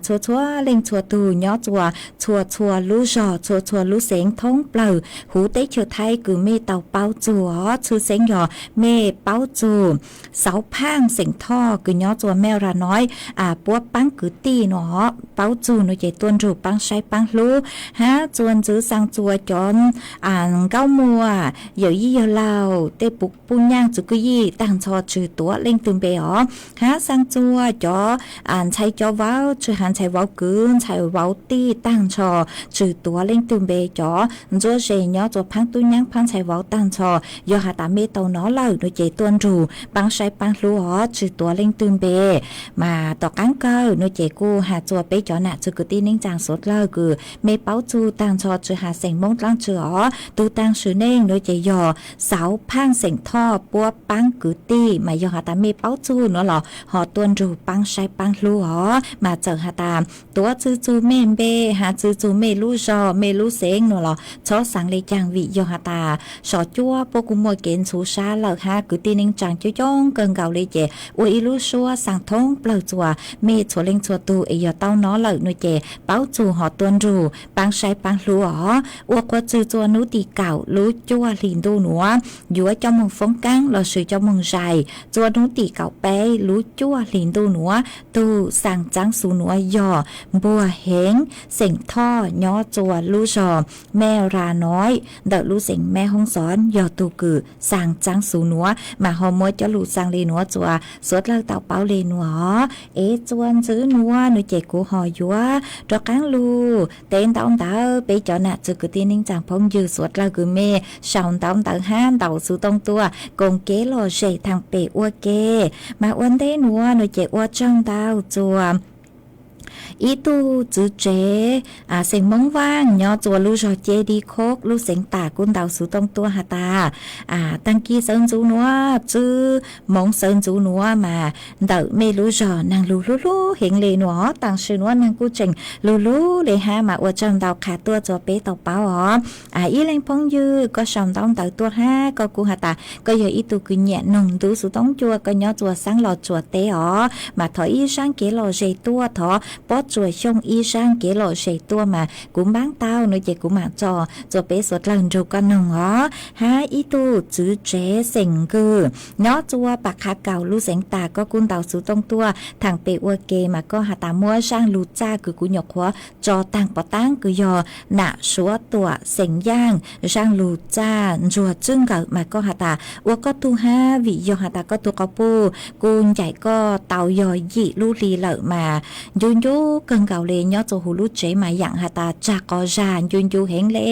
Txhua txhua leej txhua tug nyob txuas txhua txhua lub zog txhua txhua lub xeev thoob plawg huv teb chaws Thaib kws mej tau paub txug os, tshwj xeeb yog mej paub txug Xauv Phaaj xeem Thoj kws nyob txuas Mej Ra Noib puab paab kwv tij nuav, paub txug nuav ces tuaj nrug paab saib paab hlub. Hab txuas ntxwv xaa txuas cov nkauj muam, yawm yij yawg laug, tej puj nyaaj txwv kwv yij taag nrho tsi tuav leej twg npe os. Hab xaa txuas cov ntxhais cov vauv, tsi has ntxhais vauv kwv ntxhais vauv tij taag nrho tsi tuav leej twg npe. Cov ntsuab ze nyob txuas phaab tub nyaab phaab ntxhais vauv taag nrho, yog has tas mej tau nov lawm nuav ces tuaj nrug paab saib paab hlub os, tsi tuav leej twg npe. Mas tom qaab kawg nuav ces kuj has txuas peb cov nam txwv kwv tij neej tsaa suav dlawg kws mej paub txug taag nrho tsi has xeem Moob dlaab tsi os. Tug taag sim neej nuav ces yog Xauv Phaaj xeem Thoj puab paab kwv tij, mas yog has tas mej paub txug nuav los ho tuaj nrug paab saib paab hlub os. Mas txawm has tas tuav txwv txug mej npe, has txwv txug mej lub zog mej lub xeev nuav los txhob xaav le caag, vim yog has tas sov cuab puab kuj muaj kev ntxhuv sab lawm hab kwv tij neej tsaa coob coob kawg nkaus le ces ua ib lub suab xaa thoob plawg txuas mej txhua leej txhua tug es yog tau nov lawm nuav ces paub txug ho tuaj nrug paab saib paab hlub os. Ua quas txwg txuas nub tim kaum lub cuaj hli ntuj nuav, yuav coj moog foob kaab lossis coj moog zais txuas nub tim kaum peb lub cuaj hli ntuj nuav. Tug xaa txaab xuv nuav yog npuag heev, xeem Thoj nyob txuas lub zog Mej Ra Noib ntawm lub xeev Mej Hoob Xoov yog tug kws xaa txaab xuv nuav, mas ho muab coj lug xaa le nuav txuas suav dlawg tau paub le nuav. Es txuas ntxwv nuav nuav ces kuv ho yuav rov qaab lug teb ntaub ntawv peb cov nam txwv kwv tij neej tsaa phooj ywg suav dlawg kws mej sau ntaub ntawv hab ntaus xuv tooj tuaj koom kev lom zem thaam pem ua ke. Mas ua ntej nuav nuav ces ua tsaug ntau txuas ib tug txwv tsev xeem Moob Vaaj nyob txuas lub zog Ceb Dib Khoob lub xeev Tas kuj ntaus xuv tooj tuaj has tas taag kis sawv ntxuv nuav, txwb moov sawv ntxuv nuav mas ntawm mej lub zog naag lug hlub hlub heev le nuav, taam sim nuav naag kuj tseem lug lug le hab mas ua tsaug ntau qha tuaj txuas peb tau paub os. Ib leeg phooj ywg koj sau ntaub ntawv tuaj hab koj kuj has tas koj yog ib tug kws nyiam noog ntub xuv tooj tuaj, koj nyob txuas xaab los tsuas teb os, mas thov ib zaab kev lom zem tuaj, thov pob tsuas xyooj ib zaab kev lom zem tuaj mas kuv npaab tau nuav ces kuv maam tso txuas peb suav dlawg nrug koj noog os. Hab ib tug txwv tsev xeem Nkws nyob txuas Pas Qha Kaus lub xeev Tas koj kuj ntaus xuv tooj tuaj thaam pem ua ke mas koj has tas muab zaaj lug txaj kws kuv nyuam qhuav tso taag pov taab kws yog nam Suav Tuam xeem Yaaj zaaj lug txaj ntsuag tswb nkawm mas koj has tas ua koj tug hab, vim yog has tas koj tug quas puj kuj ncaim koj tau yog yim lub hli lawm mas ncu ncu kawg nkaus le, nyob txuas huv lub tsev mas yaam has tas tsag qos zag ncu ncu heev le.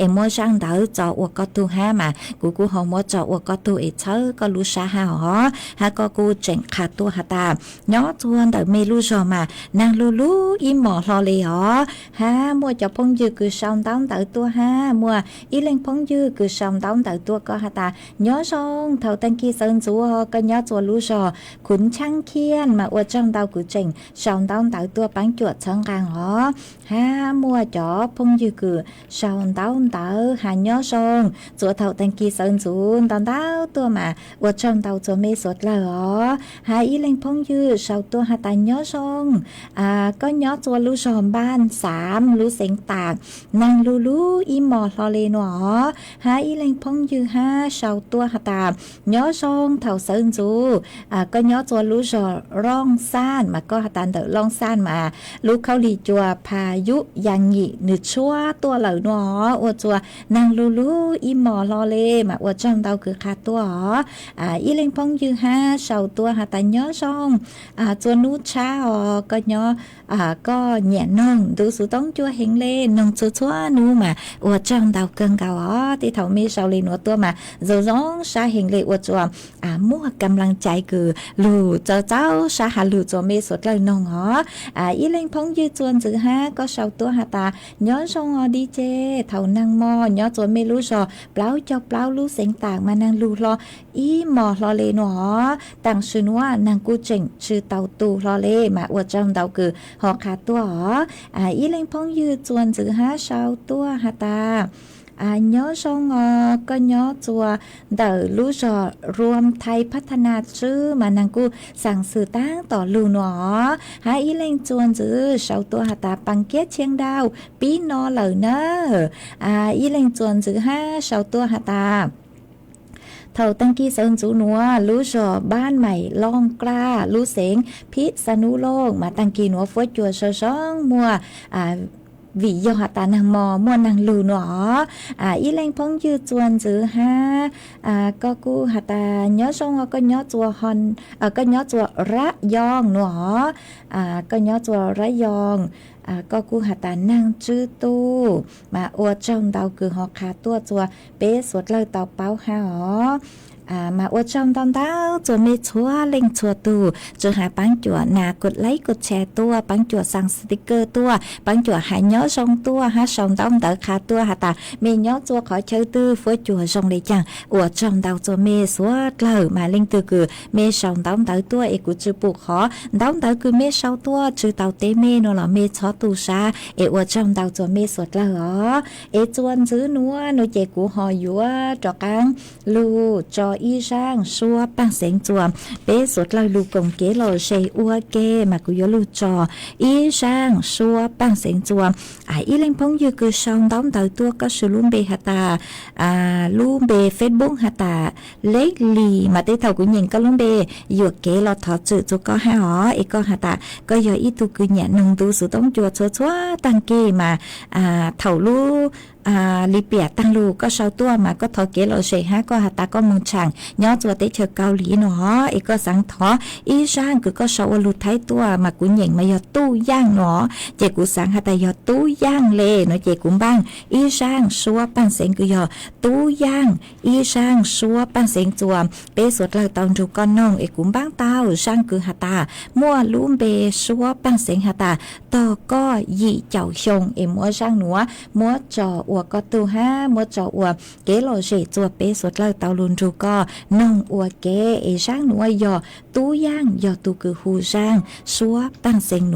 Es muab zaaj ntawd tso ua koj tug hab mas kuv kuj ho muab tso ua koj tug es txhawb koj lub sab hab os. Hab koj kuj tseem qha tuaj has tas nyob txuas ntawm mej lub zog mas naag lug lug ib mos hlo le os. Hab muaj cov phooj ywg kws sau ntaub ntawv tuaj hab muaj ib leeg phooj ywg kws sau ntaub ntawv tuaj koj has tas nyob zoo thaum taag kis sawv ntxuv koj nyob txuas lub zog Khuv Nchaab Khiaj mas ua tsaug ntau kws tseem sau ntaub ntawv tuaj paab cuam txhawv nqaa os. Hab muaj cov phooj ywg kws sau ntaub ntawv has nyob zoo txuas thaum taag kis sawv ntxuv ntau ntau tuaj mas ua tsaug ntau txuas mej suav dlawg os. Has ib leeg phooj ywg sau tuaj has tas nyob zoo, koj nyob txuas lub zog Npaj Xaav lub xeev Taam, naag lug lub ib mos hlo le nuav os. Hab ib leeg phooj ywg hab sau tuaj has tas nyob zoo thaum sawv ntxuv, koj nyob txuas lub zog Looj Xaj mas koj has tas ntawm Looj Xaj mas lub khaub lig cua Phas Yub Yas Nyim nwg tshuab tuaj lawm nuav os. Ua txuas naag lug lub ib mos hlo le mas ua tsaug ntau kws qha tuaj os. Ib leeg phooj ywg hab sau tuaj has tas nyob zoo txuas nub tshab os, koj nyob, koj nyam noog ntu xuv toob cua heev le, noog txhua txhua nub mas ua tsaug ntau kawg nkaus os. Tej thaum mej sau le nuav tuaj mas zoo zoo sab heev le, ua txuas muaj kam laas cai kws lug txaus txaus sab has lug txuas mej suav dlawg noog os. Ib leeg phooj ywg txuas ntxwv hab koj sau tuaj has tas nyob zoo os D J, thaum naag mos nyob txuas mej lub zog plaub caug plaub lub xeev Taam mas naag lug hlo ib mos hlo le nuav os. Taam sim nuav naag kuj tseem tsi tau tu hlo le mas ua tsaug ntau kws ho qha tuaj os. Ib leeg phooj ywg txuas ntxwv hab sau tuaj has tas nyob zoo os, koj nyob txuas ntawm lub zog Ruam Thai Phatana Tswb mas naag kuj xaam xwm taab tom lug nuav os. Hab ib leeg txuas ntxwv sau tuaj has tas Paas Kiab Tshiab Dauj pib no lawm na. Ib leeg txuas ntxwv hab sau tuaj has tas thaum taag kis sawv ntxuv nuav lub zog Npaj Maim Looj Klaj lub xeev Phib Xa Nub Looj mas taag kis nuav fuab cua zoo zoo muaj, vim yog has tas naag mos muaj naag lug nuav os. Ib leeg phooj ywg txuas ntxwv hab koj kuj has tas nyob zoo os, koj nyob txuas Rab Yoog nuav os. Koj nyob txuas Rab Yoog, koj kuj has tas naag tswb tuj mas ua tsaug ntau kws ho qha tuaj txuas peb suav dlawg tau paub hab os. Mas ua tsaug ntau ntau txuas mej txhua leej txhua tug, tsi has paab cuam nas kua like kua share tuaj, paab cuam xaa sticker tuaj, paab cuam has nyob zoo tuaj hab sau ntaub ntawv qha tuaj has tas mej nyob txuas qhov chaw twg, fuab cua zoo le caag. Ua tsaug ntau txuas mej suav dlawg mas leej twg kws mej sau ntaub ntawv tuaj es kuv tsi pum qhov ntaub ntawv kws mej sau tuaj tsi tau teb mej nuav los mej txhob tu sab es ua tsaug ntau txuas mej suav dlawg os. Es txuas ntxwv nuav nuav ces kuv ho yuav rov qaab lug tso ib zaaj suab paaj xeev txuas peb suav dlawg lug koom kev lom zem ua ke mas kuv yuav lug tso ib zaaj suab paaj xeev txuas. Ib leej phooj ywg kws sau ntaub ntawv tuaj koj sau lub npe has tas, lub npe Facebook has tas Lej Lis mas tej thaum kuv nyeem koj lub npe yuam kev los thov txim txuas koj hab os. Es koj has tas koj yog ib tug kws nyam noog ntu xuv toob cua txhua txhua taag kis mas thaum lub li piam taag lug koj sau tuaj mas koj thov kev lom zem hab koj has tas koj moog tshaam nyob txuas teb chaws Kaus Lim nuav es koj xaav thov ib zaaj kws koj sau ua lug Thaib tuaj mas kuv nyeem mas yog Tub Yaaj nuav ces kuv xaav has tas yog Tub Yaaj le nuav ces kuv npaaj ib zaaj suab paaj xeev kws yog Tub Yaaj ib zaaj suab paaj xeev txuas peb suav dlawg tau nrug koj noog es kuv npaaj tau zaaj kws has tas muaj lub npe suab paaj xeev has tas tog koj yim caum xyoo es muab zaaj nuav muab tso ua koj tug hab muab tso ua kev lom zem txuas peb suav dlawg tau lug nrug koj noog ua ke. Es zaaj nuav yog Tub Yaaj yog tug kws hu zaaj suab paaj xeev nuav.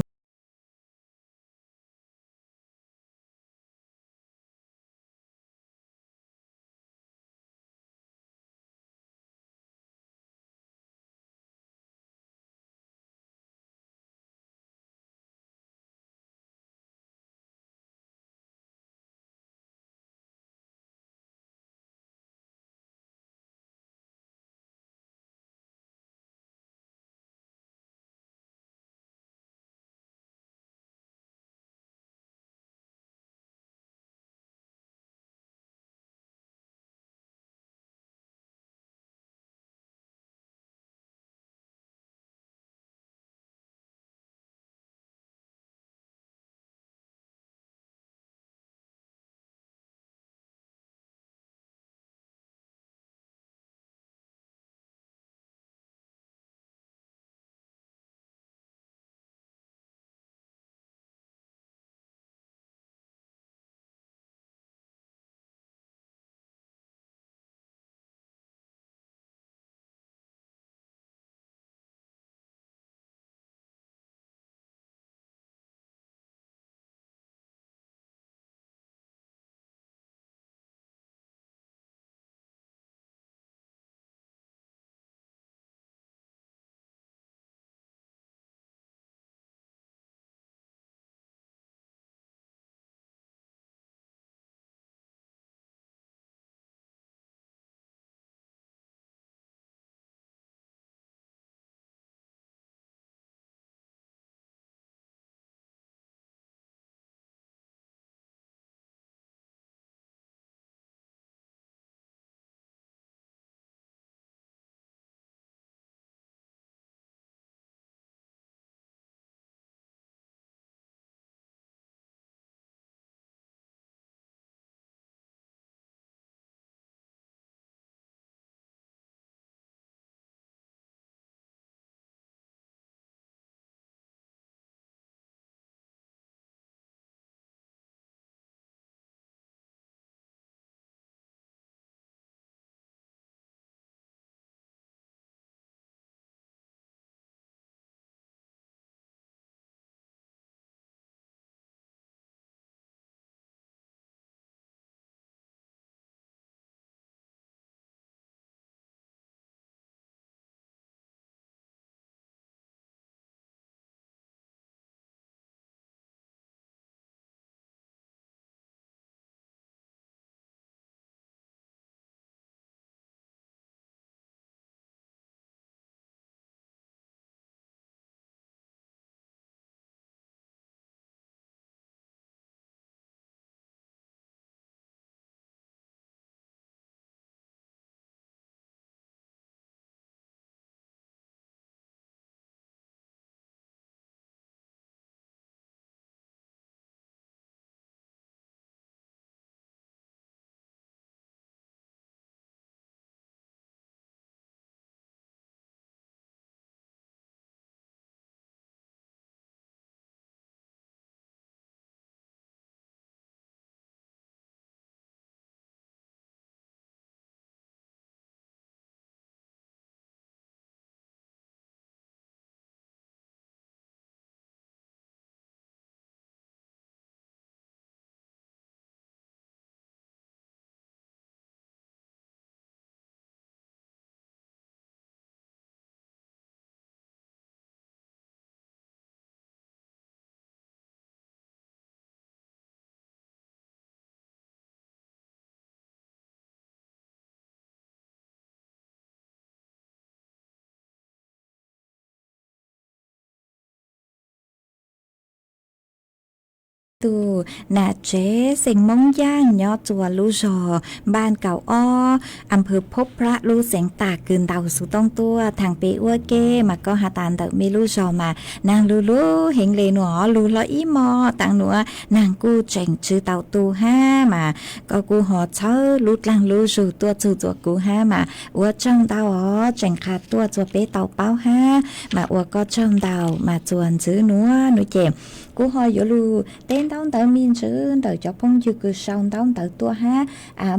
tug nam tsev xeem Moob Yaaj nyob txua lub zog Npaj Kaum Ob, am phwv Phob Prab lub xeev Tam kws ntaus xuv tooj tuaj thaam pem ua ke mas koj has tas ntawm mej lub zog mas naag lug lug heev le nuav, lug hlo ib mos taag nuav naag kuj tseem tsi tau tu hab mas koj kuj ho txhawb lub dlaag lub zug tuaj txug txua kuv hab mas ua tsaug ntau os, tseem qha tuaj txua peb tau paub hab mas ua koj tsaug ntau mas txua ntxwv nuav nuav ces kuv ho yuav lug teb ntaub ntawv me ntsis ntawm cov phooj ywg kws sau ntaub ntawv tuaj hab.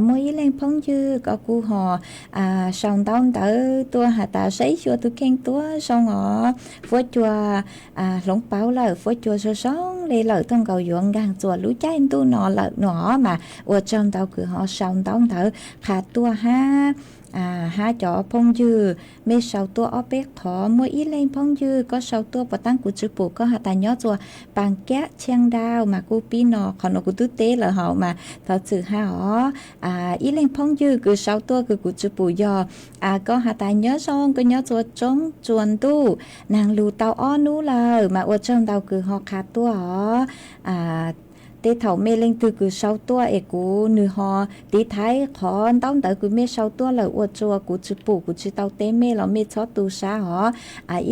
Muaj ib leeg phooj ywg koj kuj ho sau ntaub ntawv tuaj has tas saib xyuas tug kheej tuab zoo os, fuab cua hloov pauv lawm, fuab cua zoo zoo le lawm, thooj nkaus yuav nkaag txua lub caij ntuj no lawm no mas ua tsaug ntau kws ho sau ntaub ntawv qha tuaj hab. Hab cov phooj ywg mej sau tuaj ob peb qhov, muaj ib leeg phooj ywg koj sau tuaj puas taab kuv tsi pum, koj has tas nyob txua Paas Kiab Tshiab Nraug mas kuj pib no, qhov nuav kuv tub teb lawm hauv mas thov txwm hab os. Ib leeg phooj ywg kws sau tuaj kws kuv tsi pum yog koj has tas nyob zoo, koj nyob txua Tsoob Tsua Ntuj, naag lug tau ob nub lawm mas ua tsaug ntau kws ho qha tuaj os. Tej thaum mej leej twg kws sau tuaj es kuv nwg ho tiv thaiv qhov ntaub ntawv kws mej sau tuaj lawm ua tsaug kuv tsi pum, kuv tsi tau teb mej los mej txhob tu sab os.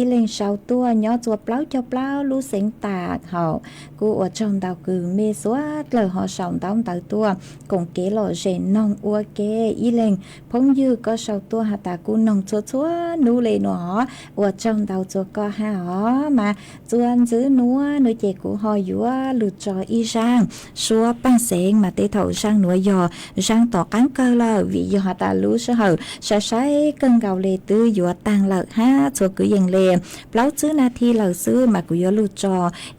Ib leeg sau tuaj nyob txua plaub caug plaub lub xeev Tam hauv, kuj ua tsaug ntau kws mej suav dlawg ho sau ntaub ntawv tuaj koom kev lom zem noog ua ke. Ib leeg phooj ywg koj sau tuaj has tas kuj noog txhua txhua nub le nuav, ua tsaug ntau txua koj hab os. Mas txua ntxwv nuav nuav ces kuv ho yuav lug tso ib zaaj suab paaj xeev mas tej thaum zaaj nuav yog zaaj tom qaab kawg lawm vim yog has tas lub sij hawm sai sai kawg nkaus le twb yuav taag lawm hab txhua kwv yees le plaub tsib nas this lawm xwb mas kuv yuav lug tso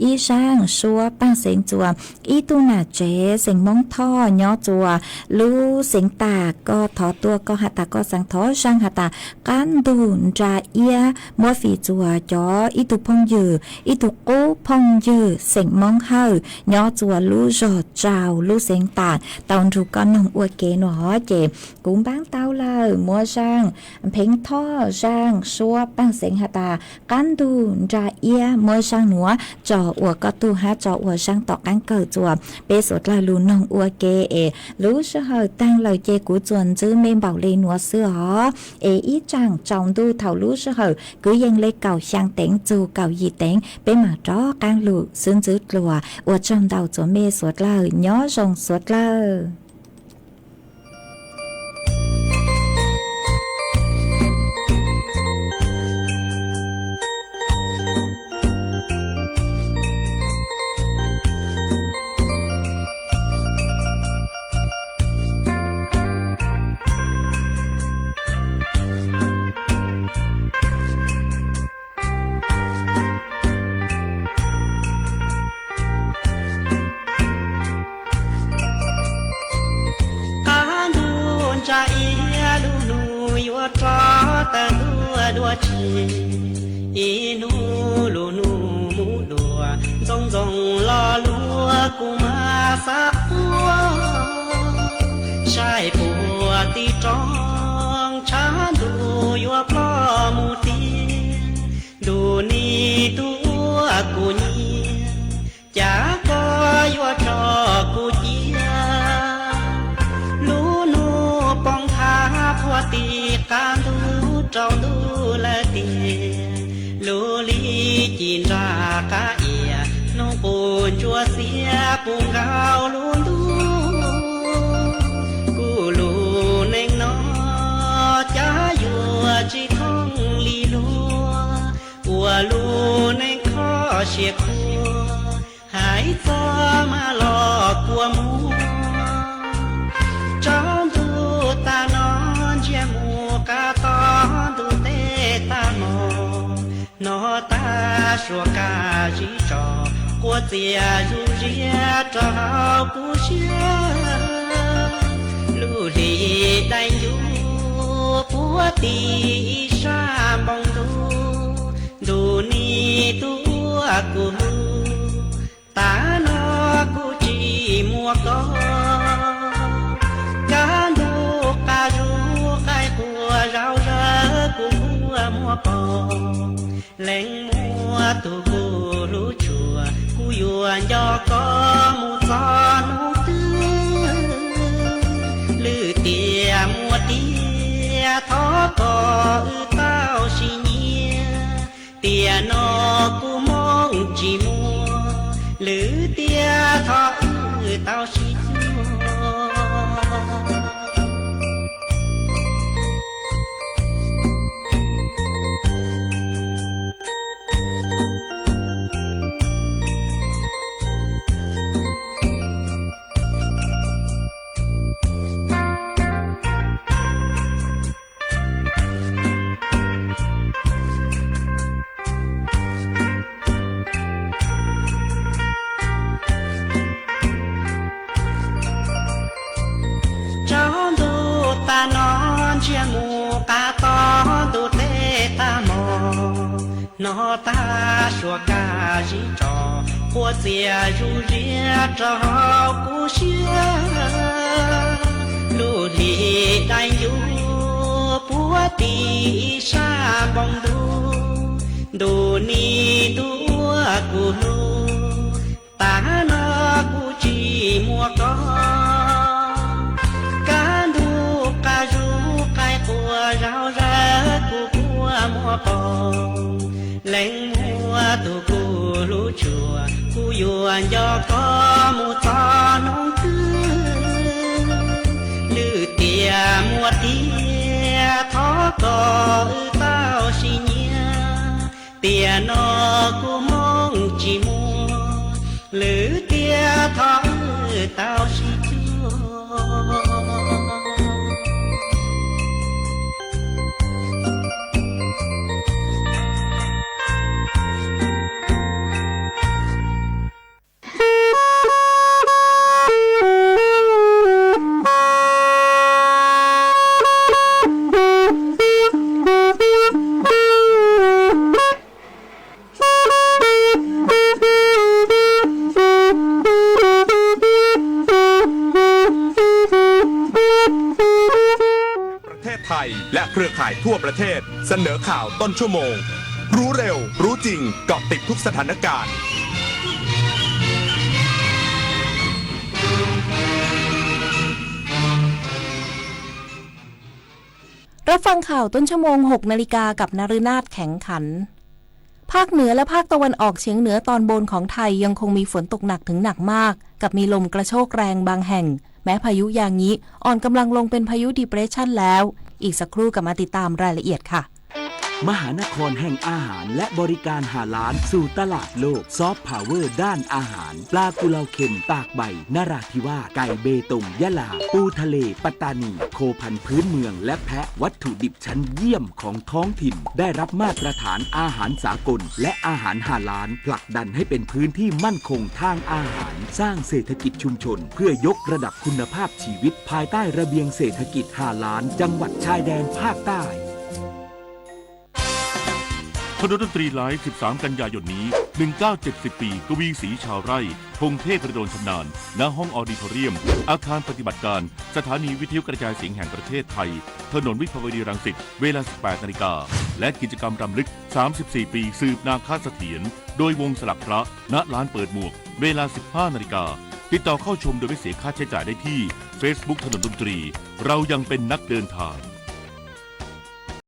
ib zaaj suab paaj xeev txua ib tug nam tsev xeem Moob Thoj nyob txua lub xeev Tam, koj thov tuaj koj has tas koj xaav thov zaaj has tas qab ntug nra iab muab fim txua cov ib tug phooj ywg, ib tug qub phooj ywg xeem Moob Hawj nyob txua lub zog Tsau lub xeev Tam tau nrug koj noog ua ke nuav hov ces kuv npaab tau lawm muab zaaj Pheev Thoj zaaj suab paaj xeev has tas qab ntug nra iab muab zaaj nuav tso ua koj tug hab tso ua zaaj tom qaab kawg txua peb suav dlawg lug noog ua ke es lub sij hawm taag lawm ces kuv txuas ntxwv mej npaum le nuav xwb os. Es ib tsaam tsaus ntuj thaum lub sij hawm kwv yees le kaum xyaa teev txug kaum yim teev peb maam rov qaab lug xwb ntxwv dlua. Ua tsaug ntau txua mej suav dlawg, nyob zoo suav dlawg. Qab ntug ntsa iab lug nug yuav rov tawm ntua dua tsi. Ib nub lug nug mus dua ntxoov ntxoo lo lua kuv mas xav quaj. Saib puag tim roob tshav ntuj yuav ploj mus tiag, ntuj nig tug uas kuv nyiam, cas koj yuav tso kuv ciaj. Lub nub poob thav puag tim qab ntug rau ntuj lawm tiag. Lub lig ci nra qab iab, nub qub ntsuab xiab puv nkaus lub ntuj. Kuv lub neej no cas yuav tsis thooj li luag, ua lub neej kho siab khuav, hais txog mas los kua muag. Tsaus ntuj tas no ntsiag mus qab to ntuj teb tas hmo, no tag suav kaj zib tso, quav txias zuj ziab rau hauv kuv siab. Lub hli dai ncuv puag tim ib sab npoo ntuj, ntuj nig tug uas kuv hlub, tas no kuv tsis muaj koj. Kaj ntug qab zug qaib qua zau zawg kuv nkuaj muag paug, leej muaj tus kuv hlub tshua, kuv yuav nco koj mus txog hnub twg. Lwm tiam muaj tiag thov kom wb tau sib nyiam, tiam no kuv moo tsis muaj, lwm tiam thov wb tau sib cuag. Tsaus ntuj tag no ntsiag mus qab tog ntuj teb tag hmo, hnov tag suab kaj zib tso, quaj txias zus ziab rau hauv kuv siab. Lub hli dai ncuj puag tim ib sab npoo ntuj, ntuj nim ntuj uas kuv hlub, tag no kuj tsis muaj koj. Kaj ntug qab zub qaib qua zau zawg kuv quaj muaj paug, leej muaj tus kuv hlub tshua, kuv yuav nco koj mus txog hnub twg. Lwm tiam muaj tiag thov kom wb tau sib nyiam, tiam no kuv moo tsis muaj, lwm tiam thov wb tau sib cuag.ประเทศไทยและเครือข่ายทั่วประเทศเสนอข่าวต้นชั่วโมง รู้เร็ว รู้จริง เกาะติดทุกสถานการณ์ รับฟังข่าวต้นชั่วโมง หกนาฬิกา กับนฤนาถ แข็งขัน ภาคเหนือและภาคตะวันออกเฉียงเหนือตอนบนของไทยยังคงมีฝนตกหนักถึงหนักมาก กับมีลมกระโชกแรงบางแห่ง แม้พายุยางิอ่อนกำลังลงเป็นพายุ depression แล้ว อีกสักครู่กลับมาติดตามรายละเอียดค่ะ มหานครแห่งอาหารและบริการฮาลาลสู่ตลาดโลก ซอฟต์พาวเวอร์ด้านอาหาร ปลากุเลาเค็มตากใบนราธิวาส ไก่เบตงยะลา ปูทะเลปัตตานี โคพันธุ์พื้นเมืองและแพะ วัตถุดิบชั้นเยี่ยมของท้องถิ่น ได้รับมาตรฐานอาหารสากล และอาหารฮาลาล ผลักดันให้เป็นพื้นที่มั่นคงทางอาหาร สร้างเศรษฐกิจชุมชน เพื่อยกระดับคุณภาพชีวิต ภายใต้ระเบียงเศรษฐกิจฮาลาล จังหวัดชายแดนภาคใต้ ถนนดนตรีไลฟ์ สิบสาม กันยายนนี้ หนึ่งเก้าเจ็ดสิบ ปี กวีศรีชาวไร่ พงเทพประโดนชำนาญ ณ ห้องออดิทอเรียม อาคารปฏิบัติการ สถานีวิทยุกระจายเสียงแห่งประเทศไทย ถนนวิภาวดีรังสิต เวลา สิบแปดนาฬิกา และกิจกรรมรำลึก สามสิบสี่ ปี สืบนาคเสถียร โดยวงสลักพระ ณ ลานเปิดหมวก เวลา สิบห้านาฬิกา ติดต่อเข้าชมโดยไม่เสียค่าใช้จ่ายได้ที่ Facebook ถนนดนตรี เรายังเป็นนักเดินทาง